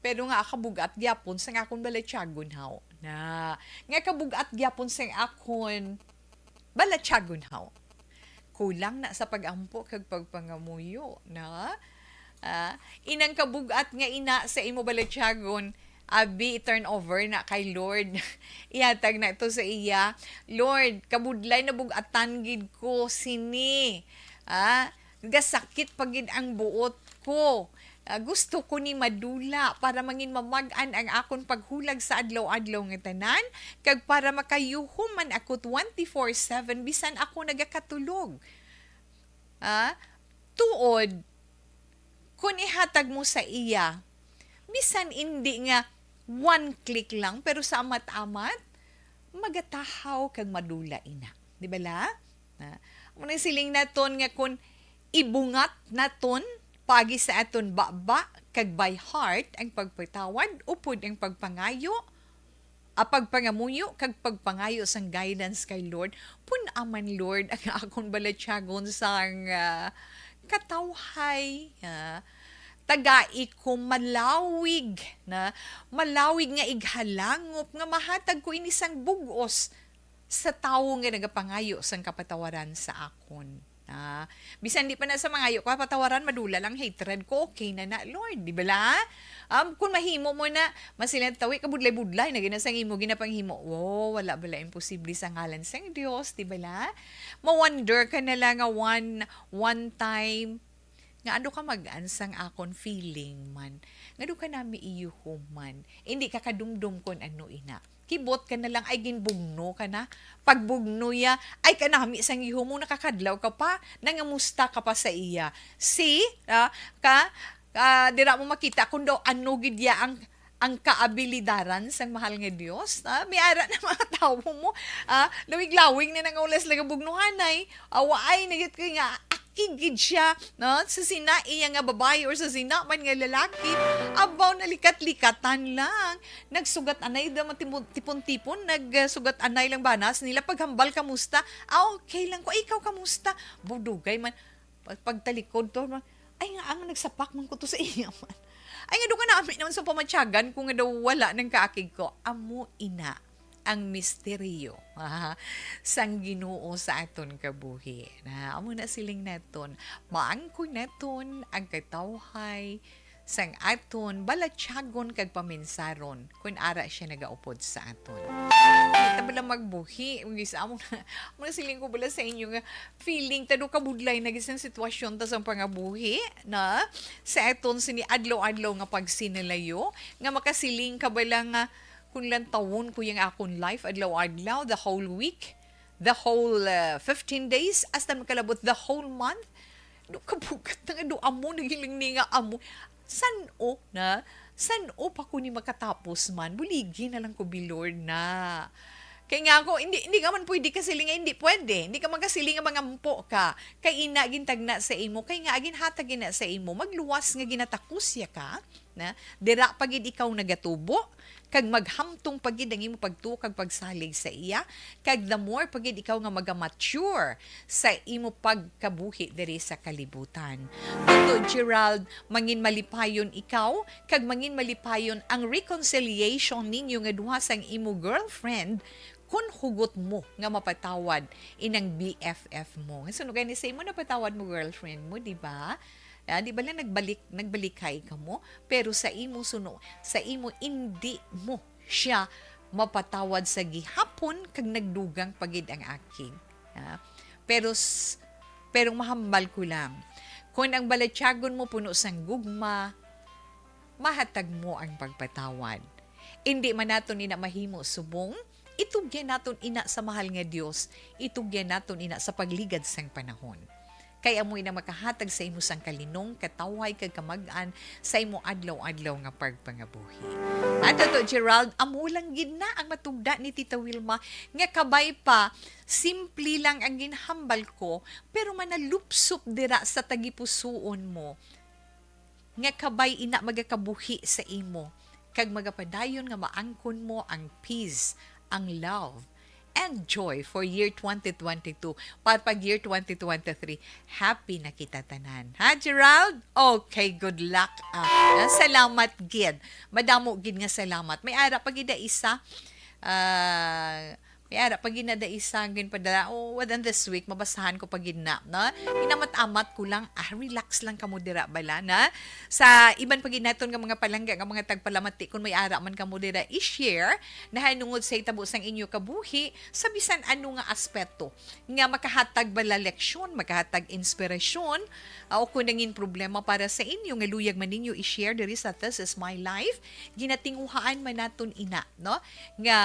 Pero nga, kabug-at gyapon sang akon balatyagon, haw. Na, nga kabug-at gyapon sang akon balatyagon, haw. Kulang na sa pag-ampo kag pagpangamuyo, na? Ah, inang kabug-at nga ina sa imo balatyagon, abi, i-turn over na kay Lord. Ihatag na to sa iya. "Lord, kabudlay, nabug-atan gid ko sini. Ah, gasakit pa gid ang buot ko. Ah, gusto ko ni madula para mangin mamag-an ang akon paghulag sa adlaw-adlaw nga tanan, kag para makayuhom man ako twenty-four seven bisan ako nagakatulog." Ah, tuod, kun ihatag mo sa iya, bisan indi nga one click lang, pero sa amat-amat, magatahaw kag madula ina. Di bala? Na, amo nang siling naton nga kun ibungat naton pagi sa aton baba kag by heart ang pagpatawad upod ang pagpangayo, a pagpangamuyo kag pagpangayo sang guidance kay Lord. Pun-a man, Lord, ang akon balatyagon sang, ah, katawhay, ah, tagai ko malawig na, malawig nga ighalangop nga mahatag ko ini sang bug-os sa tawo nga nagapangayo sang kapatawaran sa akon. Ah, bisan di pa na sa mangayo ko patawaran, madula lang hatred ko, okay na na, Lord, di bala? Um, kung mahimo mo na, masilang tawi, kabudlay-budlay na gina sang imo ginapanghimo. Oh, wala bala imposible sa ngalan sang Dios, di bala? Ma-wonder ka na lang nga one, one time, nga ano ka mag-an sang akon feeling man. Nga do ka nami iyuhom man. Hindi ka kadumdom kon ano ina. Kibot ka na lang, ay ginbugno ka na. Pagbugno ya, ay kanami sang iyuhom mo, nakakadlaw ka pa, nangamusta ka pa sa iya. See, ah, ka, ah, dira mo makita kung daw ano gid ya ang ang kaabilidaran sang mahal nga Dios, ah, may ara na mga tawo mo, ah, lawig-lawig na nangaula sila nga bugnuhanay, awaay na gid kay nga akig gid siya, no? Sa sina iya nga babayi or sa sina man nga lalaki, abaw, nalikat-likatan lang. Nagsugat anay daw, matipon-, tipon-tipon, nagsugat anay lang banas nila paghambal, "Kamusta?" "Ah, okay lang ko. Ikaw, kamusta?" Budugay man. Pag-, pagtalikod to, ay nga, ang nagsapak man ko to sa iya man. Ay nga, doon ka namin naman sa pamatyagan ko nga daw wala nang kaakig ko. Amo ina ang misteryo, ah, sang Ginoo sa aton kabuhi. Na, amo na siling naton, maangkon naton ang katawhay sang aton balatyagon kag paminsaron kun ara siya nagaupod sa aton. Kita ba lang magbuhi? Ug isa amo na, amo na siling ko bala sa inyo nga feeling ta do kabudlay na gid sang sitwasyon ta sang pangabuhi na sa aton sini adlaw-adlaw nga pagsinalayo nga makasiling ka bala nga kung lantawon ko yung akon life adlaw-adlaw, the whole week, the whole, uh, fifteen days, hasta makalabot the whole month. Do kabugat na nga, do amo na giling ni nga amo. San-o na? San-o pa ko ni makatapos man? Buligi na lang ko, bi Lord na. Kay nga ako, hindi, hindi ka man pwede kasiling nga hindi pwede. Hindi ka man kasiling nga mangampo ka. Kay ina gintagna sa imo, kay nga ginhatag ina sa imo, magluwas nga ginatakos ya ka, na dira pa gid ikaw nagatubo, kag maghamtong pa gid ang imo pagtuo kag pagsalig sa iya, kag the more pa gid ikaw nga magamature sa imo pagkabuhi diri sa kalibutan. Tito Gerald, mangin malipayon ikaw, kag mangin malipayon ang reconciliation ninyo nga duha sang imo girlfriend, kun hugot mo nga mapatawad inang B F F mo. Suno gani sa imo, napatawad mo girlfriend mo, di ba? Ah, di ba lang nagbalik, nagbalikay ka mo? Pero sa imo suno, sa imo, indi mo siya mapatawad sa gihapon kag nagdugang pa gid ang akig. Ah, pero s-, pero mahambal ko lang, kun ang balatyagon mo puno sang gugma, mahatag mo ang pagpatawad. Indi man naton ina mahimo subong, itugyan naton ina sa mahal nga Dios, itugyan naton ina sa pagligad sang panahon. Kay amo ina makahatag sa imo sang kalinong, katawhay, kag kamag-an sa imo adlaw-adlaw nga pagpangabuhi. Ato to, Gerald, amo lang gid na ang matugda ni Tita Wilma nga kabay pa, simple lang ang ginhambal ko, pero manalupsop dira sa tagipusuon mo nga kabay ina magakabuhi sa imo, kag magapadayon nga maangkon mo ang peace, ang love, and joy for year twenty twenty-two. Para pag year twenty twenty-three, happy na kita tanan. Ha, Gerald? Okay, good luck. Ah, salamat gid. Madamo gid nga salamat. May ara pa gid na isa. Ah, may ara pa gid na da isa ang ginpadala. Oh, within this week, mabasahan ko pa gid na, no? Inamat-amat ko lang, ah, relax lang kamo dira bala, na? Sa iban pa gid naton nga mga palangga, nga mga tagpalamati, kung may ara man kamo dira i-share, nahanungod sa hitabo sang inyo kabuhi, sa bisan ano nga aspeto, nga makahatag bala leksyon, makahatag inspirasyon, ah, o kung nangin problema para sa inyo, nga luyag man ninyo i-share diri sa This Is My Life, ginatinguhaan man naton ina, no? Nga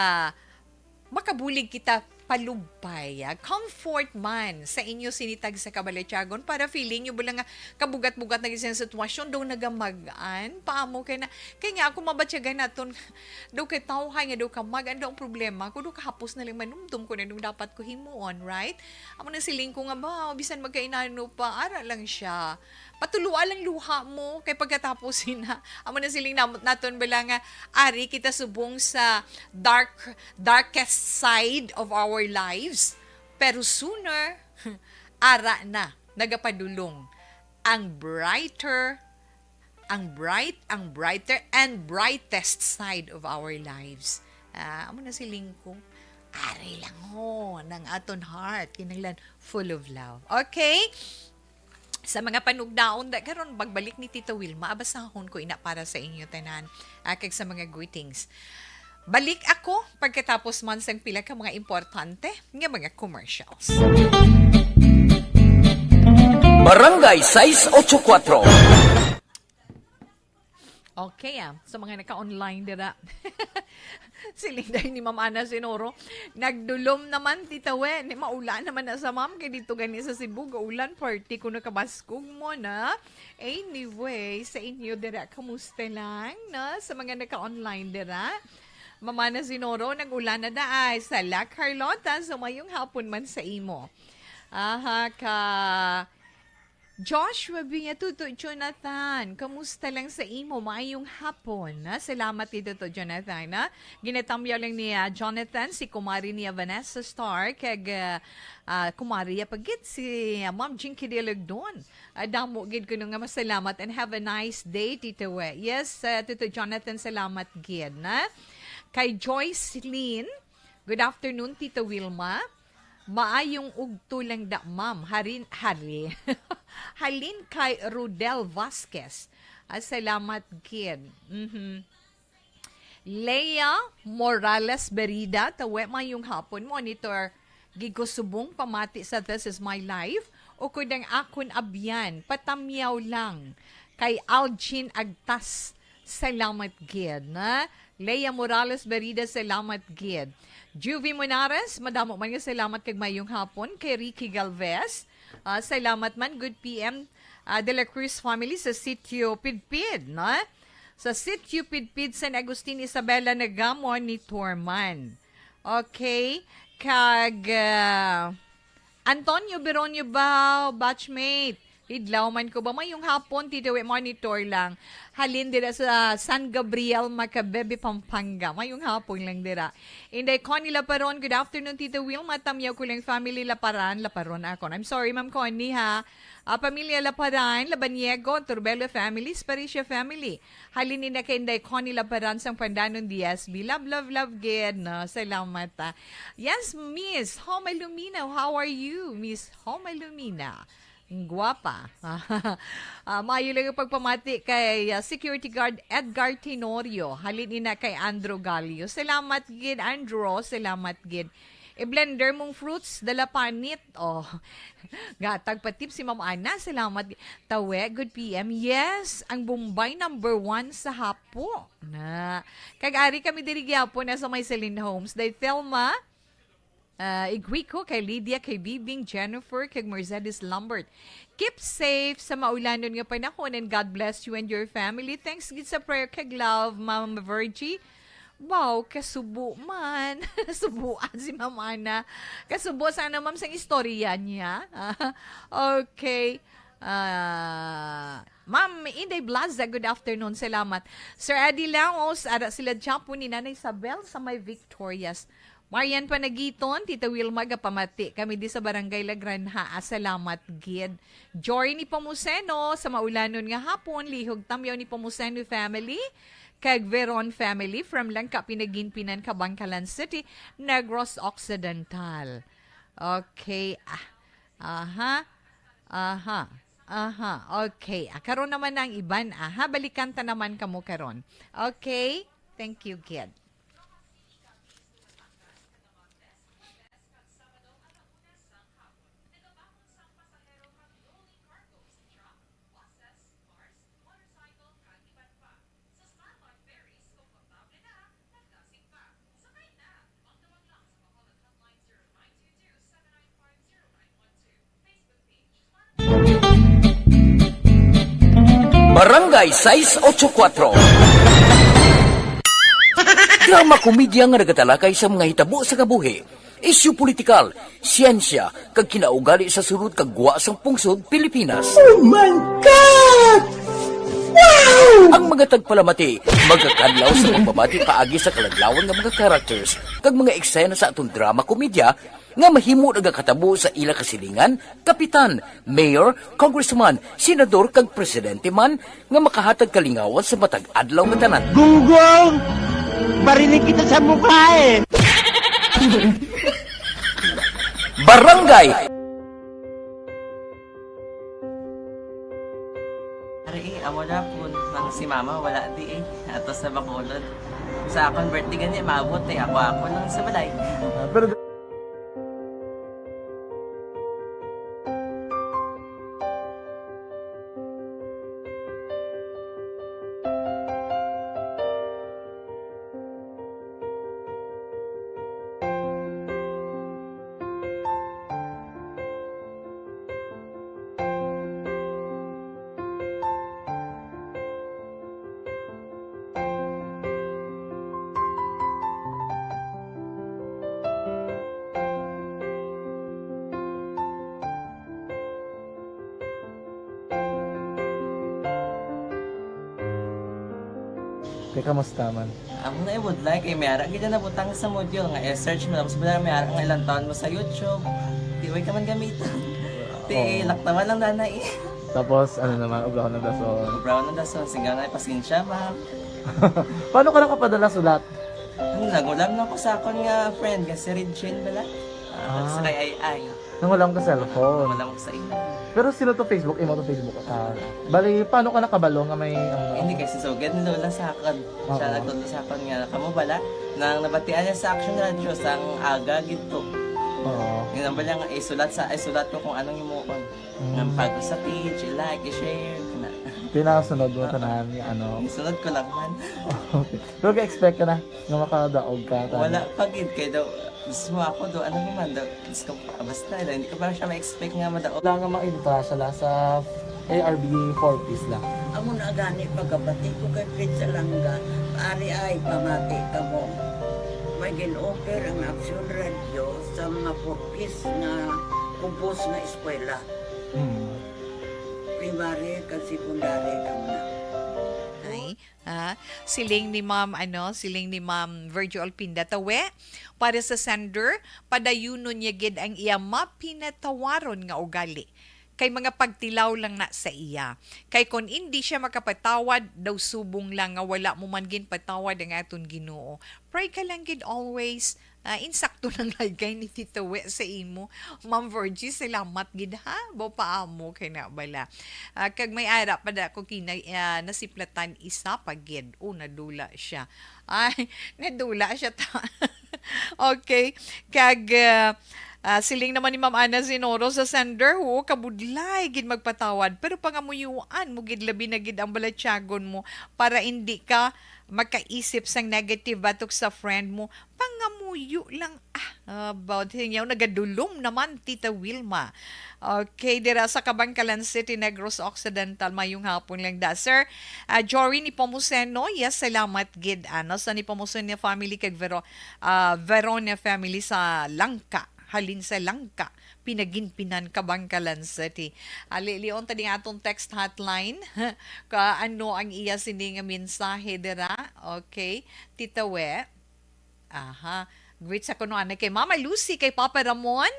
makabulig kita palugpay, ah, comfort man sa inyo sini tagsa ka balatyagon, para feeling nyo bala nga kabugat-bugat na gid sa sitwasyon, daw nagamag-an, paamo kay na, kay nga ako mabatyagan naton, daw kay tawhay nga daw kamag-an daw ang problema ko, daw kahapos na lang manumdom ko na nung dapat ko himuon, right? Amo na siling ko nga ba, bisan magkainano pa, ara lang siya. Patulua lang luha mo, kay pagkatapos ina, amo na siling namot naton bala nga ari kita subong sa dark, darkest side of our lives. Pero sooner, ara na, nagapadulong ang brighter, ang bright, ang brighter and brightest side of our lives. Ah, amo na siling ko, ari lang ho, nang aton heart, kinahanglan full of love. Okay? Sa mga panugdaon da karon, pagbalik ni Tita Wilma, abasahon ko ina para sa inyo tanan, ah, kag sa mga greetings. Balik ako pagkatapos man sang pila ka mga importante nga mga commercials. Barangay sais ocho kuatro. Okay, ah. Sa mga naka-online dira. Siling dayon ni Ma'am Ana Sinoro, "Nagdulom naman, Tita Wen. Maula naman na sa, ma'am, kay dito gani sa Cebu, gaulan, party ko nakabaskog mo na." Anyway, sa inyo dira, kamusta lang, no? Sa mga naka-online dira, Ma'am Ana Sinoro, nag-ulan na daay sa La Carlota, so mayong hapon man sa imo. Aha, ka Joshua Binya, Tuto Jonathan, kamusta lang sa imo? Maayong hapon, ha? Salamat kay Tuto Jonathan, ha? Ginatamyaw lang ni, ah, Jonathan, si kumari niya Vanessa Star, kag, ah, ah, kumari niya pa gid si, ah, Ma'am Jinky Dilugdon. Ah, damo gid kuno nga masalamat and have a nice day, Tito We. Yes, ah, Tuto Jonathan, salamat gid, na? Kay Joyce Lynn, good afternoon, Tito Wilma. Maayong ugto lang da, ma'am. Harin, hari. Halin kay Rodel Vasquez. Ah, salamat gid. Mhm. Lea Morales Berida, tawe, mayong hapon. Monitor gid ko subong pamati sa This Is My Life. Ukod ang akon abyan, patamyaw lang. Kay Algin Agtas, salamat gid, na? Lea Morales Berida, salamat gid. Juvie Monares, madamo man nga salamat kag mayong hapon. Kay Ricky Galvez, ah, salamat man. Good P M, ah, De La Cruz family sa Sitio Pidpid, no? Sa Sitio Pidpid, San Agustin, Isabela, Nagamo ni Torman. Okay. Kag, ah, Antonio Beronio Bao, batchmate. Idlaw man ko ba? Mayong hapon, Tito We, monitor lang. Halin dira sa San Gabriel, Macabebe, Pampanga. Mayong hapon lang dira. Inday Connie Laparon, good afternoon, Tito Will. Matamyaw ko lang family Laparan, Laparon ako. I'm sorry, Ma'am Connie, ha. Ah, pamilya Laparan, Labaniego, Turbelo family, Sparicia family. Halin ni na kay Inday Connie Laparan sang Pandanon D S B. Love, love, love, gid, no? Salamat, ah. Yes, Miss Homa Lumina, how are you, Miss Homa Lumina? Ang gwapa. Ah, maayo lang ang pagpamati kay, ah, Security Guard Edgar Tenorio. Halin ina kay Andrew Galio. Salamat gid, Andrew. Salamat gid. I-blender mong fruits, dala panit. Oh, gatag pa tip si Ma'am Ana. Salamat. Tawe, good P M. Yes, ang Bombay number one sa hapo. Na. Kag ari kami diri gyapon na sa may Celine Homes. Day Thelma, ah, Iguico, kay Lydia, kay Bibing, Jennifer, kay Mercedes Lambert. Keep safe sa maulanon nga panahon and God bless you and your family. Thanks gid sa prayer kag love, Ma'am Virgie. Wow, kasubo man. Nasubuan si Ma'am Ana. Kasubo sana, ma'am, sang istorya niya. Okay. Ah, Ma'am Inday Blaza, good afternoon. Salamat. Sir Eddie Laos, ara sila Chapo ni Nanay Isabel sa may Victorias. Marian Panagiton, Tita Wilma, gapamati kami di sa Barangay La Granja. Ah, salamat gid. Jory ni Pomuceno, sa maulanon nga hapon, lihog tamyaw ni Pomuceno family, kag Veron family from Langka, Pinaginpinan, Kabankalan City, Negros Occidental. Okay, ah, aha, aha, aha, okay. Ah, karon naman na ang iban, aha, balikan ta naman kamo karon. Okay, thank you, kid. Barangay sais ocho kuwatro. Drama komedya nga nagatalakay sa mga hitabo sa kabuhi, isyu politikal, siyensya, kag kinaugali sa sulod kag gwa sang pungsod Pilipinas. Oh my God! Wow! Ang mga tagpalamati magakadlaw sa pagbabati paagi sa kaladlawan nga mga characters kag mga eksena sa aton drama komedya nga mahimo nagakatabo sa ila kasilingan, kapitan, mayor, congressman, senador, kag presidente man nga makahatag kalingawan sa matag adlaw nga tanan. Gunggong! Barinig kita sa mukha eh! Barangay! Ari, eh, amo na po nang si mama wala di eh. Ato sa Bacolod. Sa akon birthday gani, maabot eh. Ako, ako lang sa balay. Ah, pero Di, kamusta man? Amo na ibudlay kay may ara gid na butang sa module nga i-search mo, tapos bala may ara nga ilang taon mo sa YouTube. Di way ka man gamitan. Ti, oo, laktawan lang na na eh. Tapos, ano naman, obra ko ng dason. Obra ko ng dason, singgaw na, pasensya, ma'am. Paano ka nakapadala sulat? Ano, nagulam lang ko sa akon nga friend, nga si Regine bala. Ah, ah, sa kay Ai Ai. Nangulam ka cellphone? Nangulam ko sa imo. Pero sino to Facebook? Imo to Facebook? Ah, bali, paano ka nakabalo nga may, ano? Hindi, kasi sugad ni Lola sa akon. Oo. Siya nagtudlo sa akon nga, kamo bala, nang nabatian niya sa Action Radio, sang aga gid to. Oo. Yun ang bala nga, isulat sa, isulat ko kung anong himuon. Mm. Nga pag sa page, i-like, i-share, na. Pinasunod mo, oo, tanan nga ano. Isunod ko lang man. Okay. Pero ga-expect ka na nga makadaog ka, tanan? Wala pa gid, kay daw, mismo ako do, ano naman daw, Diyos ko, ah, basta, hindi ko pa siya ma-expect nga madaog. Wala nga maintra siya la sa A R B four Ps la. Amo na gani pagkabati ko kay Fred Salanga, ari ay pamati kamo. May gin-offer ang Action Radio sa mga four Ps nga kubos nga eskwela. Hmm. Primary kag secondary kamo na. Ay, ah, siling ni Ma'am, ano, siling ni Ma'am Virgil Alpinda Tawe, para sa sender, padayunon niya gid ang iya mapinatawaron nga ugali. Kay mga pagtilaw lang na sa iya. Kay kon indi siya makapatawad, daw subong lang nga wala mo man ginpatawad ang aton Ginoo. Pray ka lang gid always. Ah, insakto lang lagay ni Tita We sa imo. Ma'am Virgie, salamat gid ha. Baw paamo kay na bala. Ah, kag may ara pa da ko kina-, ah, nasiplatan isa pa gid. O, nadula siya. Ay, nadula siya ta. Okay. Kag, ah, ah, siling naman ni Ma'am Ana Zinoro sa sender, "Oo, kabudlay gid magpatawad, pero pangamuyuan mo gid, labi na gid ang balatyagon mo para indi ka makaisip sang negative batok sa friend mo. Pangamuyo lang, ah." About hinyaw, nagadulom naman, Tita Wilma. Okay, dira sa Kabankalan City, Negros Occidental. Mayong hapon lang da, sir. Ah, Jory ni Pomuceno, yes, salamat gid. Ano, sa ni Pomuceno family kag Vero-, ah, Verone family sa Langka. Halin sa Langka, Pinaginpinan, Kabankalan City. Ali, lion ta ding atong text hotline. Ka, ano ang iya sini nga mensahe dira? Okay. Tita We. Aha. Greet sa kuno anay kay Mama Lucy, kay Papa Ramon,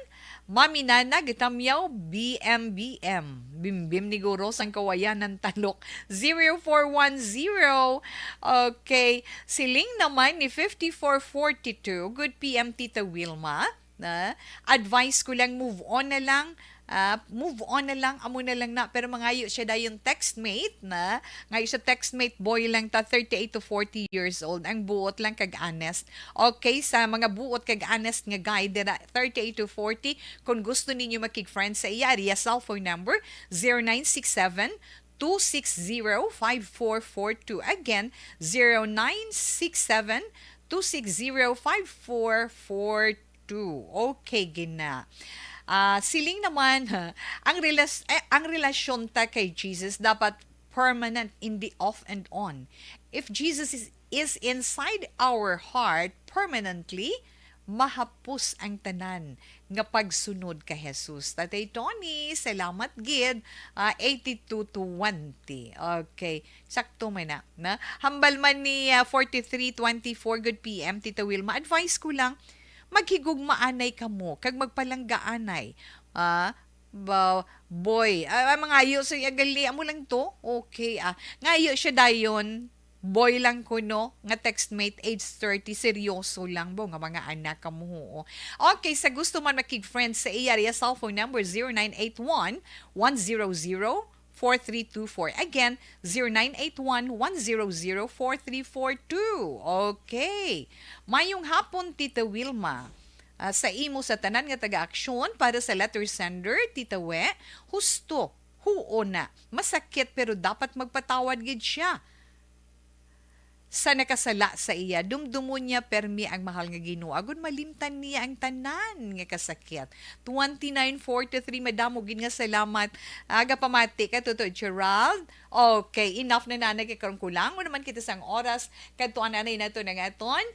Mami Nana, Gitamyaw, B M B M. Bimbim ni Guro sang Kawayanan, Talok, zero four one zero. Okay. Siling naman ni fifty-four forty-two, "Good P M, Tita Wilma. Na, advice ko lang, move on na lang. Ah, move on na lang, amo na lang na." Pero mangayo siya dayon textmate na, ngayo sa textmate, boy lang ta, thirty-eight to forty years old. Ang buot lang kag honest. Okay, sa mga buot kag honest nga guy dira, thirty-eight to forty, kung gusto ninyo makig-friend sa iya, ariya cellphone number, zero nine six seven, two six zero, five four four two. Again, zero nine six seven, two six zero, five four four two. Okay, gina. Ah, siling naman, ha, ang relas-, eh, ang relasyon ta kay Jesus dapat permanent, in the off and on. If Jesus is, is inside our heart permanently, mahapos ang tanan nga pagsunod kay Jesus. Tatay Tony, salamat gid. Ah, eighty-two twenty. Okay, sakto man na, na. Hambal man ni, ah, forty-three twenty-four, "Good P M, Tita Wilma. Advice ko lang, maghigugmaanay kamo kag magpalanggaanay." Ah, ba, boy. Ah, ah, mangayo sa iya gali, amo lang to. Okay, ah. Ngayo siya dayon, boy lang kuno, nga textmate, age thirty, seryoso lang, bo, nga mga anak kamo, oo. Okay, sa gusto man makig-friend sa iya, iya cellphone number, zero nine eight one, one zero zero, four three two four. Again, zero nine eight one, one zero zero, four three four two. Okay. Mayong hapon, Tita Wilma. Ah, sa imo sa tanan nga taga-aksyon, para sa letter sender, Tita We, husto, huo na. Masakit, pero dapat magpatawad gid siya sa nakasala sa iya. Dumdumon niya permi ang mahal nga Ginoo, agod malimtan niya ang tanan nga kasakit. Twenty-nine forty-three, madamo gid nga salamat. Aga pamati ka, Tutoy Gerald. Okay, enough na nanay kay karon kulang mo naman kita sang oras. Kadtuan anay nato ng aton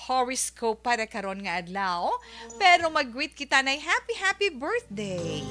horoscope para karon nga adlaw. Pero mag-greet kita na happy, happy birthday.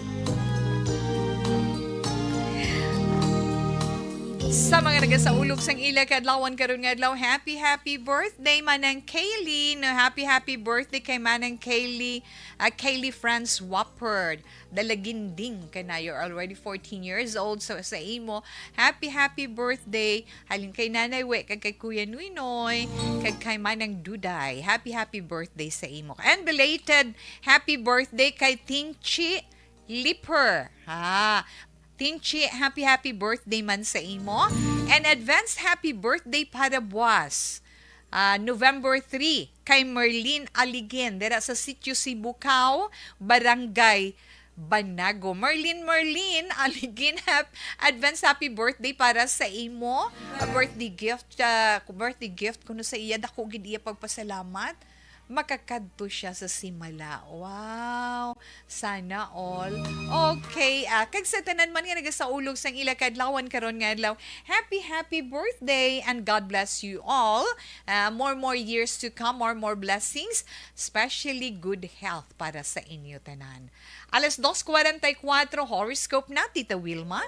Sa mga nagasaulog sang ila kaadlawan karon nga adlaw, happy, happy birthday, Manang Kaylee. No, happy, happy birthday kay Manang Kaylee, ah, Kaylee Franz Wappard. Dalaginding ka na, you're already fourteen years old. So, sa imo, happy, happy birthday. Halin kay Nanay We, kag kay Kuya Nuy Noy, kag kay Manang Duday. Happy, happy birthday sa imo. And belated happy birthday kay Ting Chi Liper. Ha? Ting Chi, happy, happy birthday man sa imo. And advance happy birthday para buwas. Ah, November three, kay Merlin Aligin, dira sa Sitio Sibukaw, Barangay Banago. Merlin, Merlin Aligin, hap-, advance happy birthday para sa imo. A birthday gift, ah, birthday gift kuno sa iya, dako gid iya pagpasalamat. Makakadto siya sa Simala. Wow! Sana all. Okay, ah, kag sa tanan man nga nagasaulog sang ila kadlawan karon nga adlaw, happy, happy birthday and God bless you all. Ah, more, more years to come, more, more blessings, especially good health para sa inyo tanan. Alas dos cuarenta y cuatro, horoscope na, Tita Wilma.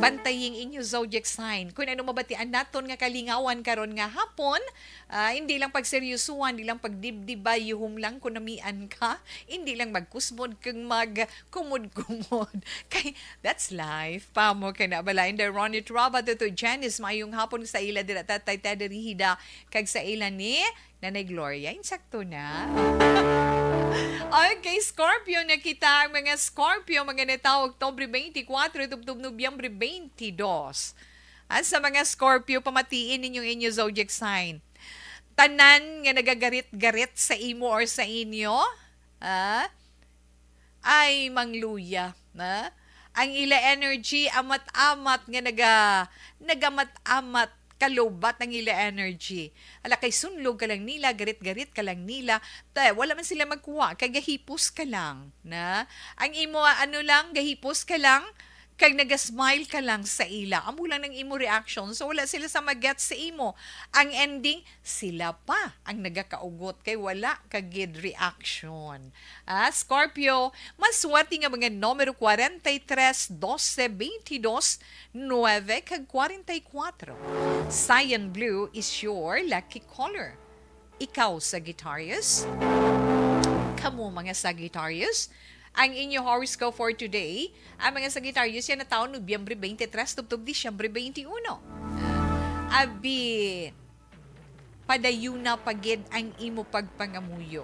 Bantaying inyo zodiac sign. Kung ano mabatian naton nga kalingawan karon nga hapon, ah, hindi lang pagseryosuhan, hindi lang pagdibdiba, yuhom lang kung namian ka, hindi lang magkusmod kag magkumod-kumod. Kay, that's life. Pamo ka na bala. And the Ronnie Traba, Tuto Janice, maayong hapon sa ila dira, Tatay Teddy Rihida, kag sa ila ni Nanay Gloria, insakto na. Okay, Scorpio na kita. Ang mga Scorpio, mga natawo, Oktubre twenty-four, tubtob Nobyembre twenty-two. At sa mga Scorpio, pamatiin ninyo inyo zodiac sign. Tanan nga nagagarit-garit sa imo or sa inyo, ah, ay, mangluya, na? Ang ila energy, amat-amat nga naga-, nagamat-amat, kalubat ang ila energy. Ala, kay sunlog ka lang nila, garit-garit ka lang nila, ta, wala man sila magkuha, kay gahipos ka lang, na? Ang imo, ano lang, gahipos ka lang, kag naga-smile ka lang sa ila. Amo lang ang imo reaction. So, wala sila sa mag-get sa imo. Ang ending, sila pa ang nagakaugot kay wala ka gid reaction. Ah, Scorpio, maswerte nga mga numero forty-three, doce, twenty-dos, nueve, kag forty-four. Cyan Blue is your lucky color. Ikaw, Sagittarius? Kamo, mga Sagittarius, ang inyo horoscope for today, ang mga Sagittarius yan na taon, Nobyembre twenty-three, tubtob Disyembre twenty-uno. Ah, abi, padayuna pa gid ang imo pagpangamuyo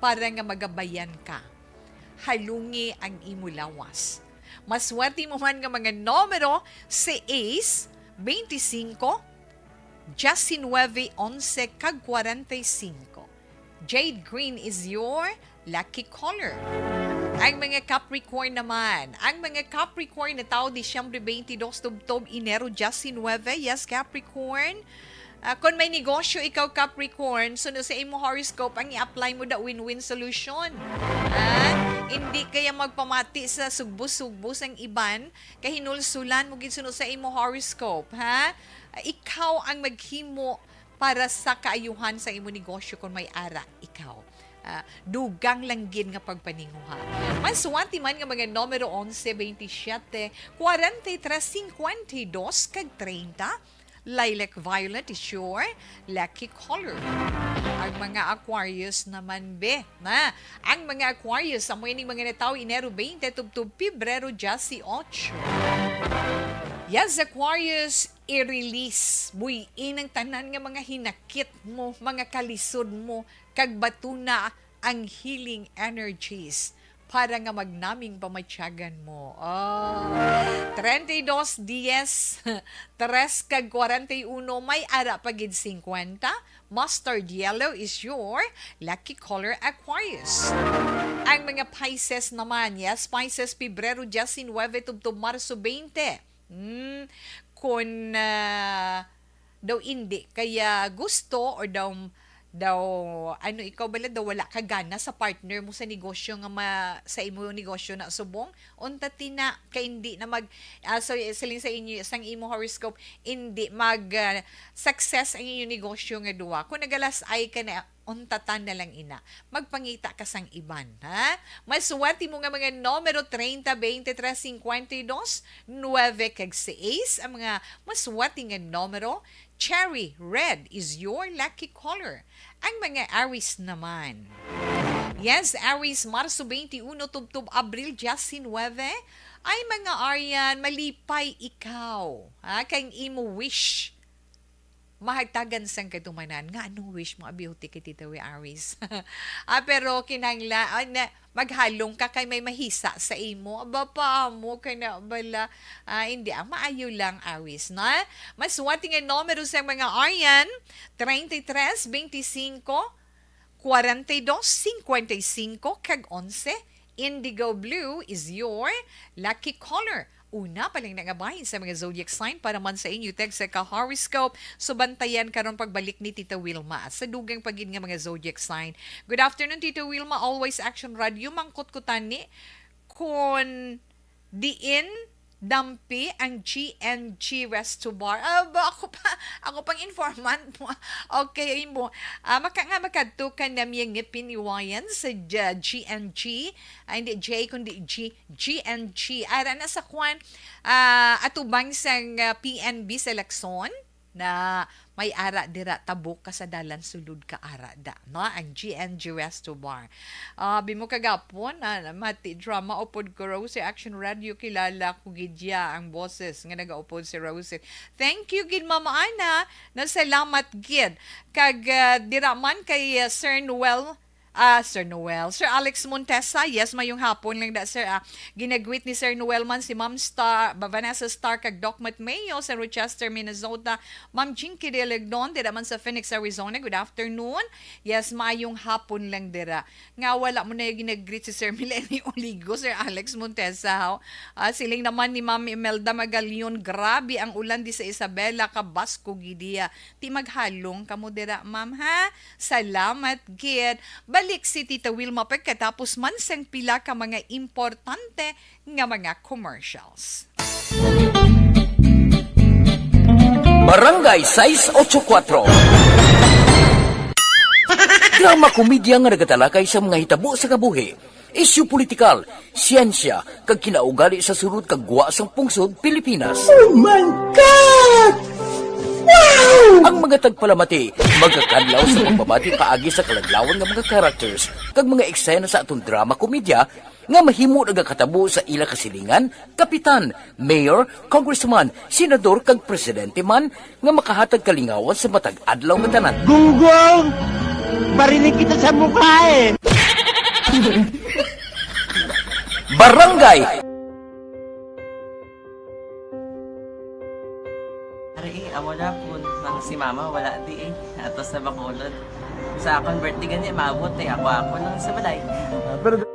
para nga magabayan ka. Halungi ang imo lawas. Maswerte mo man nga mga numero, seis, twenty-cinco, diecinueve, once, kag forty-cinco. Jade green is your lucky color. Ang mga Capricorn naman, ang mga Capricorn na tawo Disyembre twenty-dos tubtob Enero diecinueve, yes, Capricorn. Ah, kung may negosyo ikaw, Capricorn, suno sa imo horoscope, ang i-apply mo the win-win solution. Ah, hindi kaya magpamati sa sugbo-sugbo sang iban, kahinulsulan mo gid suno sa imo horoscope, ha? Ah, ikaw ang maghimo para sa kaayuhan sa imo negosyo kung may ara ikaw. Ah, dugang lang gid nga pagpaninguha. Maswerte man nga mga numero onse, twenty-siyete, kwarenta y tres, singkwenta y dos, kag treinta. Lilac violet is your lucky color. Ang mga Aquarius naman, be, na. Ang mga Aquarius, amo ining mga natawo Enero twenty tubtob Pebrero dieciocho. Yes, Aquarius, i-release, buy-in ang tanan nga mga hinakit mo, mga kalisod mo, kag batuna ang healing energies para nga magnaming pamatyagan mo. Oh. Treinta y dos, diez, tres kag kwarenta y uno, may ara pa gid singkwenta. Mustard yellow is your lucky color, Aquarius. Ang mga Pisces naman, yes, Pisces, Pebrero diecinueve tubtob Marso twenty. Hmm, kung, ah, daw hindi kaya gusto or daw Daw, ano, ikaw bala daw wala ka gana sa partner mo sa negosyo nga ma-, sa imo negosyo na subong? Unta tina, kay hindi na mag, ah, so, siling sa inyo, sang imo horoscope, hindi mag, ah, success ang inyo negosyo nga duwa. Kung nagalas-ay ka na, untatan na lang ina. Magpangita ka sang iban, ha? Maswerte mo nga mga numero treinta, veintitrés, cincuenta y dos, nueve, kag seis. Ang mga maswerte nga numero, cherry red is your lucky color. Ang mga Aries naman. Yes, Aries, Marso twenty-one tubtob Abril diecinueve. Ay, mga Arian, malipay ikaw, ha, kay ang imo wish mahagtagan sang katumanan. Nga, anong wish mo, abiuti kay Tita Wi Aries? Ah, pero kinahanglan, ah, na, maghalong ka kay may mahisa sa imo. Aba, pa mo ka na bala. Ah, hindi, ang maayo lang, Aries, na? Maswerte nga numero sa mga Arian, treinta y tres, veinticinco, cuarenta y dos, cincuenta y cinco, kag onse. Indigo blue is your lucky color. Una pa lang na nga bahin sa mga zodiac sign para man sa inyo text sa ka-horoscope. So, bantayan karon pagbalik ni Tita Wilma sa dugang pa gid nga mga zodiac sign. Good afternoon, Tita Wilma. Always Action Radio, mangkot ko tani kon diin dampi ang G N G Resto Bar. Ah, ba, ako pa, ako pang informant mo. Okay, mo. Ah, maka nga makadto ka na miyang piniwayan sa G-, G N G. Ah, hindi J, kundi G, G N G. Ara na sa kwan, ah, atubang sang, ah, P N B sa Lacson. Na may ara dira, tabok ka sa dalan, sulod ka ara da, no? Ang G N G Resto Bar. Ah, bimo kagapon, ah, mati drama upod ko, Rosie Action Radio, kilala ko gid ya ang boses nga nagaupod si Rosie. Thank you gid, Mama Ana, na salamat gid. Kag, ah, dira man kay, ah, Sir Noel, Ah, Sir Noel. Sir Alex Montesa, yes, mayong hapon lang da, sir, ah. Ginagreet ni Sir Noel man si Ma'am Star, ba, Vanessa Star, kag Doc Matt Mayo sa Rochester, Minnesota. Ma'am Jinky de Legdon, dira man sa Phoenix, Arizona. Good afternoon. Yes, mayong hapon lang dira. Nga wala mo na yung ginagreet si Sir Milenny Oligo, Sir Alex Montesa, ho. Ah, siling naman ni Ma'am Imelda Magalion, grabe ang ulan di sa Isabela, kabas ko gidiya. Ti maghalong kamo dira, ma'am, ha? Salamat gid. Balik si Tita Wilma pagkatapos man sang pila ka mga importante nga mga commercials. Barangay sais ocho kuwatro. Drama komedya nga nagatalakay sa mga hitabo sa kabuhi, isyu politikal, siyensya, kag kinaugali sa sulod kag gwa sang pungsod Pilipinas. Oh my God! Wow! Ang mga tagpalamati magakadlaw sa pagbabati paagi sa kaladlawan nga mga characters kag mga eksena sa aton drama komedya nga mahimo nagakatabo sa ila kasilingan, kapitan, mayor, congressman, senador, kag presidente man nga makahatag kalingawan sa matag adlaw nga tanan. Gunggong! Barinig kita sa mukha eh! Barangay! Ari, eh, amo na po nang si mama wala di eh. Atos na Bacolod. Sa akon birthday gani, maabot eh. Ako, ako lang sa balay. Ah, pero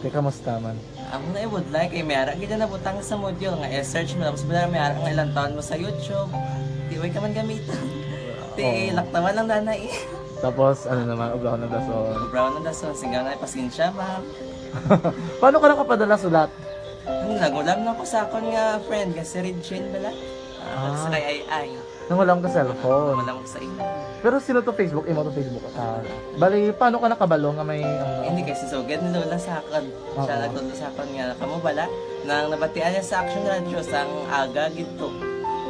Kay kamusta man? Amo na ibudlay kay may ara gid na butang sa module nga i-search mo, tapos bala may ara nga ilang taon mo sa YouTube. Di way ka man gamiton. Di Oo. Laktawan lang dana eh. Tapos, ano naman, ubraw na dason. Ubraw na dason, sigaw na, pasensya, ma'am. Paano ka nakapadala sulat? Hmm, nag-ulam na ko sa akon nga friend, nga si Regine bala. Ah, Ah. Sa kay Ay Ay. Nangulam ka cellphone. Nangulam ko sa imo. Pero sino to Facebook? Imo to Facebook? Ah, bali, paano ka nakabalo nga may, ano? Hindi, kay si Sugad ni Lola sa akon. Oo. Siya nagtudlo sa akon nga, kamo bala, nang nabatian niya sa Action Radio, sang aga gid to.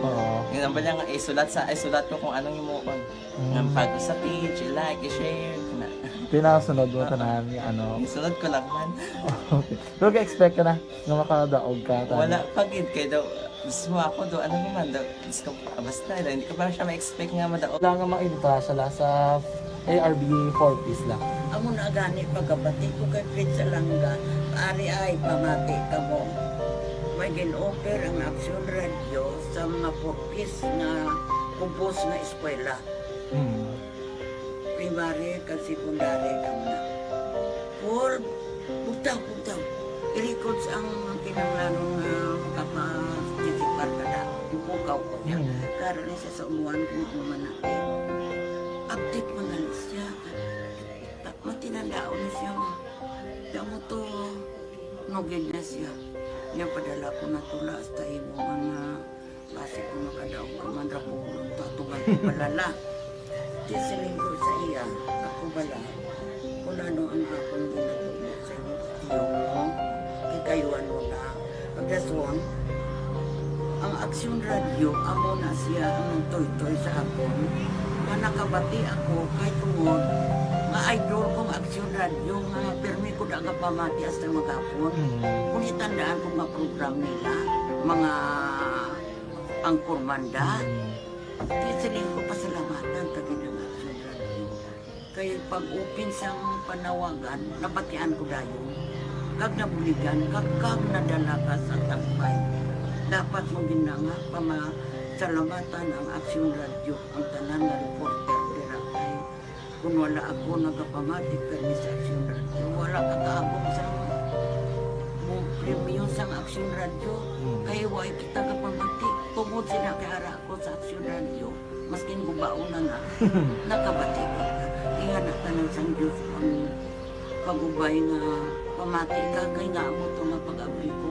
Oo. Yun ang bala nga, isulat sa, isulat ko kung anong himuon. Mm. Nga pag sa page, i-like, i-share, na. Pinasunod mo tanan nga ano. Isunod ko lang man. Okay. Pero ga-expect ka na nga makadaog ka, tama? Wala pa gid kay daw, mismo ako daw, ano naman daw, is ko, ah, basta, hindi ko pa siya ma-expect nga madaog. Wala nga mainta siya la sa A R B four Ps la. Amo na gani pagkabati ko kay Fred Salanga, ari ay pamati kamo. May gin-offer ang Aksyon Radio sa mga four Ps nga kubos nga eskwela. Mm. Primary kag secondary kamo na. Four, bugtaw, bugtaw. I-records ang kinahanglanon nga makaparticipar ka na. Ipukaw ko niya. Mm. Karon ni siya sa umuan kung ano man na. Update man gali siya. Ta-, matinandaon ni siya. Kaya mo to, nugid na siya. Niya padala ko na tula hasta imo man nga basi ko makadaog ka man ra ko, tatungan ko balala. Di siling ko sa iya, ako bala. Kung ano ang akong ginatulog sa inyo, iyo mo, ikayuan mo na. Pagdason, ang Aksyon Radio, amo na siya ang nagtoytoy sa akon. Nga nakabati ako, kay tungod, nga idol ko ang Aksyon Radio, nga pirmi ko da nga pamati hasta maghapon. Mm. Kung itandaan ko nga program nila, mga angkormanda, Mm. di siling ko pasalamatan ka gid ang Aksyon Radio. Kay pag-open sang panawagan, nabatian ko dayon. Kag nabuligan, kag, kag nadala ka sa tampay. Dapat mo gid na nga pamasalamatan ang Aksyon Radio, ang tanan nga reporter dira kay kung wala ako nagapamati permi sa Aksyon Radio, wala ka kaabot sa mo premyo sang Aksyon Radio. Mm. Kay wala kita gapamati. Tungod sila kay ara ako sa Aksyon Radio, maskin gubaon na nga, nakabati ko. Ingana tanan sang Diyos ang pag-ubay nga pamati ka kay nga amo to nga pag-abli ko.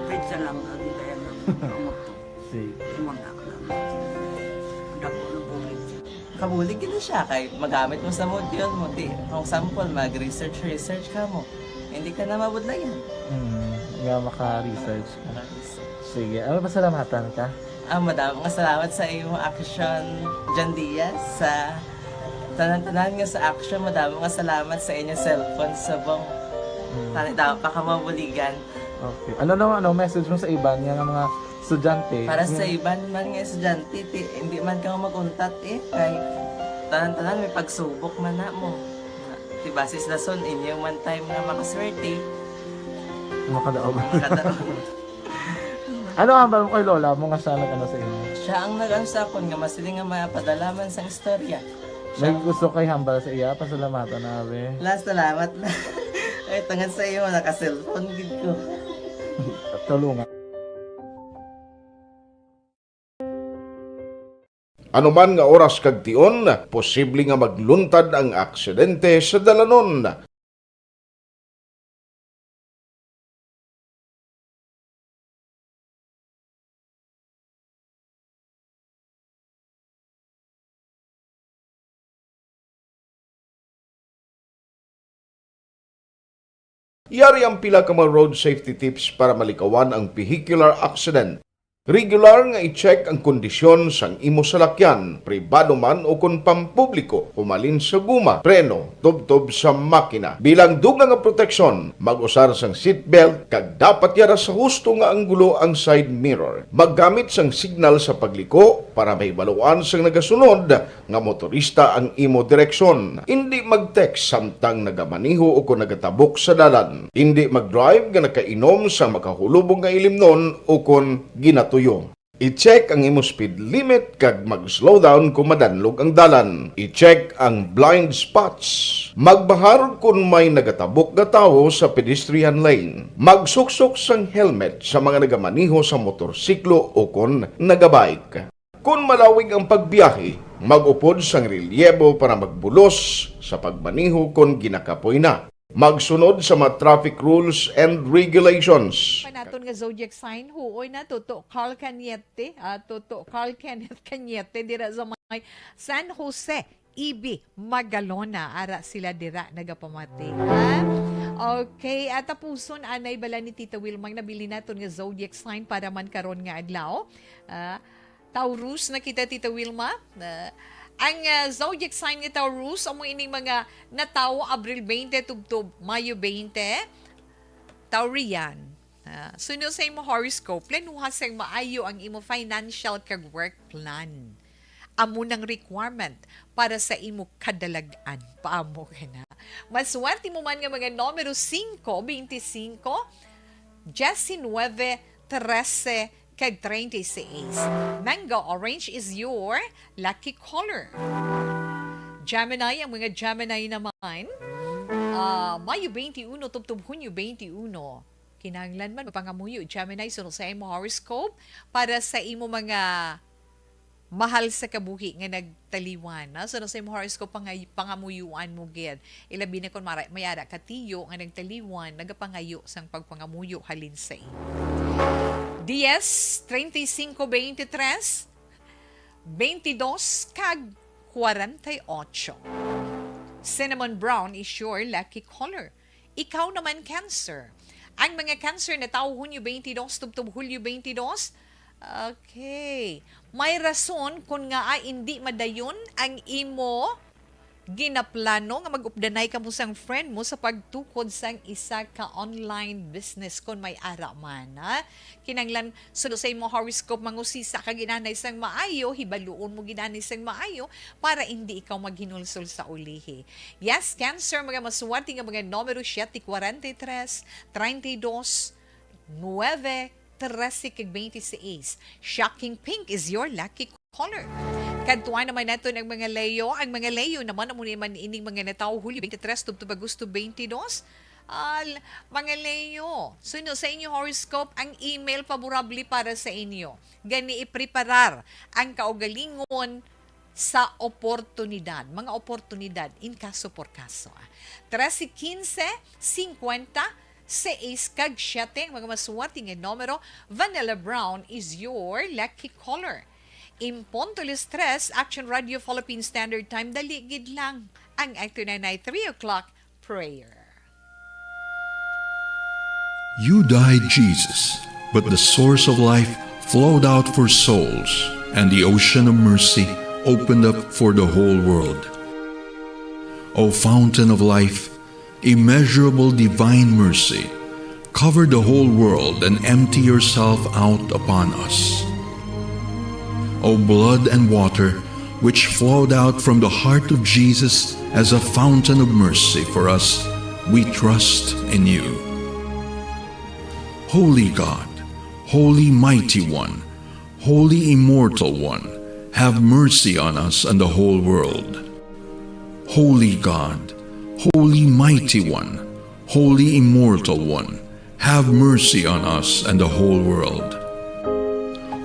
Fred Salanga, di kaya nga amo to. Sige. Imo na lang. Dako na bulig siya. Kabulig gid na siya kay magamit mo sa module mo. Di, for example, mag-research, research ka mo. Hindi ka na mabudlayan. Hmm, nga maka-research ka. Maka-research. Sige, ano, pasalamatan ka? Ah, madamo nga salamat sa imo Aksyon, John Diaz, sa tanan-tanan nga sa Aksyon. Madamo nga salamat sa inyo cellphone subong. Hmm. Tani, damo pa ka mabuligan. Okay. Ano naman, ano, message mo sa iban nga, nga mga estudyante? Para sa Nga iban man nga estudyante, ti, hindi man ka mag-untat eh. Kay tanan-tanan may pagsubok man na mo. Ti basis lason, inyo man time nga makaswerte. Makadaog. Makadaog. Ano ang hambal mo kay lola mo nga siya nag-ano sa imo? Siya ang nag-ano sa akon nga masiling nga mapadala man sang istorya. May gusto kay hambal sa iya, pasalamatan na, abi. La, salamat na. Ay, tungod sa iyo, naka-cellphone gid ko. Tulungan. Ano man nga oras kag tion, posible nga magluntad ang aksidente sa dalanon. Yari ang pila ka mga road safety tips para malikawan ang vehicular accident. Regular nga i-check ang kondisyon sang imo salakyan, pribado man o kon pampubliko, humalin sa guma, preno, tubtob sa makina. Bilang dugang nga proteksyon, mag-usar sang seatbelt kag dapat yara sa husto nga anggulo ang side mirror. Maggamit sang signal sa pagliko para mahibaluan sang nagasunod nga motorista ang imo direksyon. Indi mag-text samtang nagamaneho o kon nagatabok sa dalan. Indi mag-drive nga nakainom sa makahulubong nga ilimnon o kon ginatuyo. I-check ang imo speed limit kag mag-slow down kon madanlog ang dalan. I-check ang blind spots. Magbahar kon may nagatabok nga tawo sa pedestrian lane. Magsuksok sang helmet sa mga nagamaneho sa motorsiklo o kon nagabike. Kon malawig ang pagbiyahe, mag-upod sang relyebo para magbulos sa pagmaneho kon ginakapoy na. Magsunod sa mga traffic rules and regulations. Pa naton nga zodiac sign, huoy na, Toto Carl Cañete, ah, Toto Carl Kenneth Cañete, dira sa may San Jose, Ibi, Magalona, ara sila dira nagapamati, ha? Okay, at tapuson, anay bala ni Tita Wilma, ang nabilin naton nga zodiac sign para man karon nga adlaw. Ah, Taurus na kita, Tita Wilma. Ah, Ang, ah, zodiac sign ni Taurus, amo ining mga natawo Abril twenty tubtob Mayo twenty. Taurian. Ah, suno sa imo horoscope, planuha sang maayo ang imo financial kag work plan. Amo nang requirement para sa imo kadalag-an. Paamo ka na. Maswerte mo man nga mga numero singko, beintisinko, diecinuebe, trese, kag treinta y seis. Mango orange is your lucky color. Gemini, ang mga Gemini naman, ah, Mayo twenty-one tubtob Hunyo twenty-one. Kinahanglan man mapangamuyo, Gemini, suno sa imo horoscope para sa imo mga mahal sa kabuhi nga nagtaliwan, ha? Suno sa imo horoscope, pangay-, pangamuyuan mo gid. Ilabi na kung mara-, may ara ka tiyo nga nagtaliwan, nagapangayo sang pagpangamuyo halin sa imo. Diez, treinta y cinco, veintitrés, veintidós, kag kwarenta y ocho. Cinnamon brown is your lucky color. Ikaw naman, Cancer. Ang mga Cancer natawo Hunyo twenty-two tubtob Hulyo twenty-two. Okay. May rason kon ngaa indi madayon ang imo ginaplano nga mag-updanay kamo sang friend mo sa pagtukod sang isa ka online business kon may ara man, ha? Kinahanglan suno sa imo horoscope, mangusisa ka gid anay sang maayo, hibaluon mo gid anay sang maayo para indi ikaw maghinulsol sa ulihi. Yes, Cancer, mga maswerte nga mga numero, siete, kwarenta y tres, treinta y dos, nuebe, trese, kag veintiséis. Shocking pink is your lucky color. Kadtuan naman naton ang mga Leo. Ang mga Leo naman, amo naman ining mga natawo Hulyo twenty-three tubtob Agosto twenty-two. Al, mga Leo, suno sa inyo horoscope, ang email favorable para sa inyo. Gani ipreparar ang kaugalingon sa oportunidad, mga oportunidad, in caso por caso, ah. Trese, quince, cincuenta, seis, kag siete, ang mga maswerte nga numero. Vanilla brown is your lucky color. In punto alas tres, Action Radio Philippine Standard Time, dali gid lang ang ato na three o'clock prayer. You died, Jesus, but the source of life flowed out for souls, and the ocean of mercy opened up for the whole world. O fountain of life, immeasurable divine mercy, cover the whole world and empty yourself out upon us. O blood and water, which flowed out from the heart of Jesus as a fountain of mercy for us, we trust in you. Holy God, Holy Mighty One, Holy Immortal One, have mercy on us and the whole world. Holy God, Holy Mighty One, Holy Immortal One, have mercy on us and the whole world.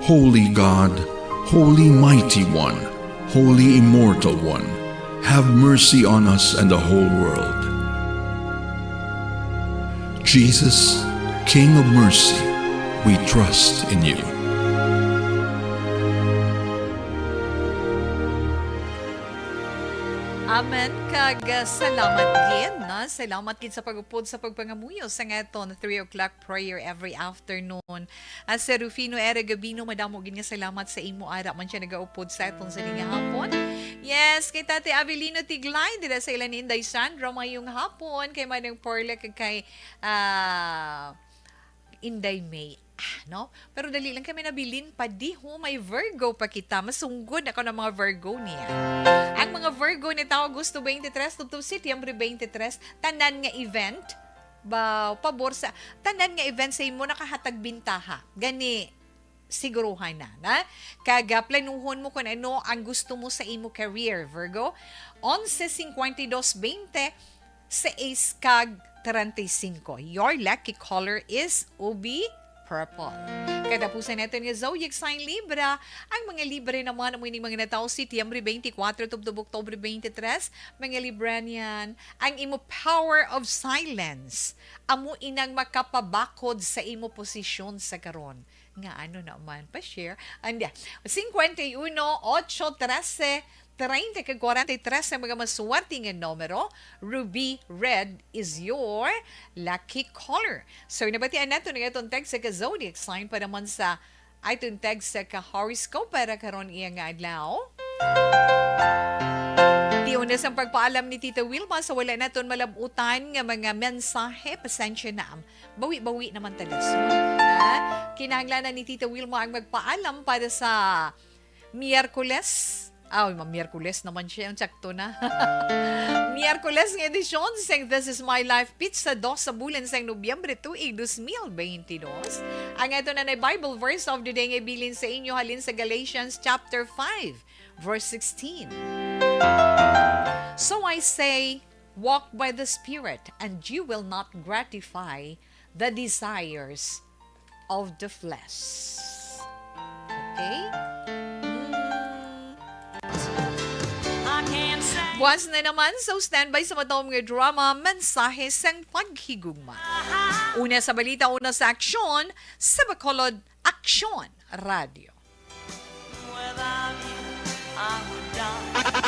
Holy God, Holy Mighty One, Holy Immortal One, have mercy on us and the whole world. Jesus, King of Mercy, we trust in you. Amen. Kag, uh, salamat gid, na. Salamat gid sa pag-upod sa pagpangamuyo sa aton three o'clock prayer every afternoon. At Sir Rufino Era Gabino, madamo gid nga salamat sa imo ara man siya nagaupod sa aton sa ning hapon. Yes, kay Tate Avelino Tiglay, dira sa ila ni Inday Sandra, mayong hapon. Kay Manang Perla, kag kay, ah, Inday May. Ah, no? Pero dali lang kami nabilin pa, di ho, may Virgo pa kita. Masunggod ako ng mga Virgo niya. Ang mga Virgo ni tao Agosto twenty-three, tubtob Setyembre twenty-three, tanan nga event, ba, pabor sa, tanan nga event sa imo nakahatag bintaha. Gani, siguruhan na, na? Kag, ah, planuhon mo kung ano ang gusto mo sa imo career, Virgo. Onse, cincuenta y dos, veinte, seis kag treinta y cinco. Your lucky color is ubi purple. Katapusan naton nga zodiac sign, Libra. Ang mga Libra naman, amo ining mga natawo Setyembre twenty-four tubtob Oktubre twenty-three, mga Libranian, ang imo power of silence amo inang makapabakod sa imo posisyon sa karon. Nga ano naman pa share? Andi, cincuenta y uno, ocho, trece, treinta kag kwarenta y tres ang mga maswerte nga numero. Ruby red is your lucky color. So, nabatian nato na itong text sa ka-zodiac sign para man sa Ay, itong text sa ka-horoscope para karon iya nga adlaw. Di una sang pagpaalam ni Tita Wilma sa wala naton malabutan nga mga mensahe, pasensya na. Bawi-bawi naman ta, ha? Kinahanglanan ni Tita Wilma ang magpaalam para sa Miyerkules. Aw, ma-, Miyerkules naman siya, yung sakto na. Miyerkules nga edisyon sang This Is My Life Pizza, dos sa bulan sang Nobyembre, tuig dos mil beintidos. Ang ato na na Bible verse of the day nga ibilin sa inyo halin sa Galatians chapter five, verse sixteen. So I say, walk by the Spirit, and you will not gratify the desires of the flesh. Okay? Mm. Buwas na naman, so standby sa matawag nga drama, Mensahe sang Paghigugma. Una sa balita, una sa aksyon, sa Bacolod Aksyon Radio.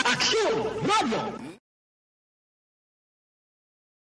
Aksyon Radio!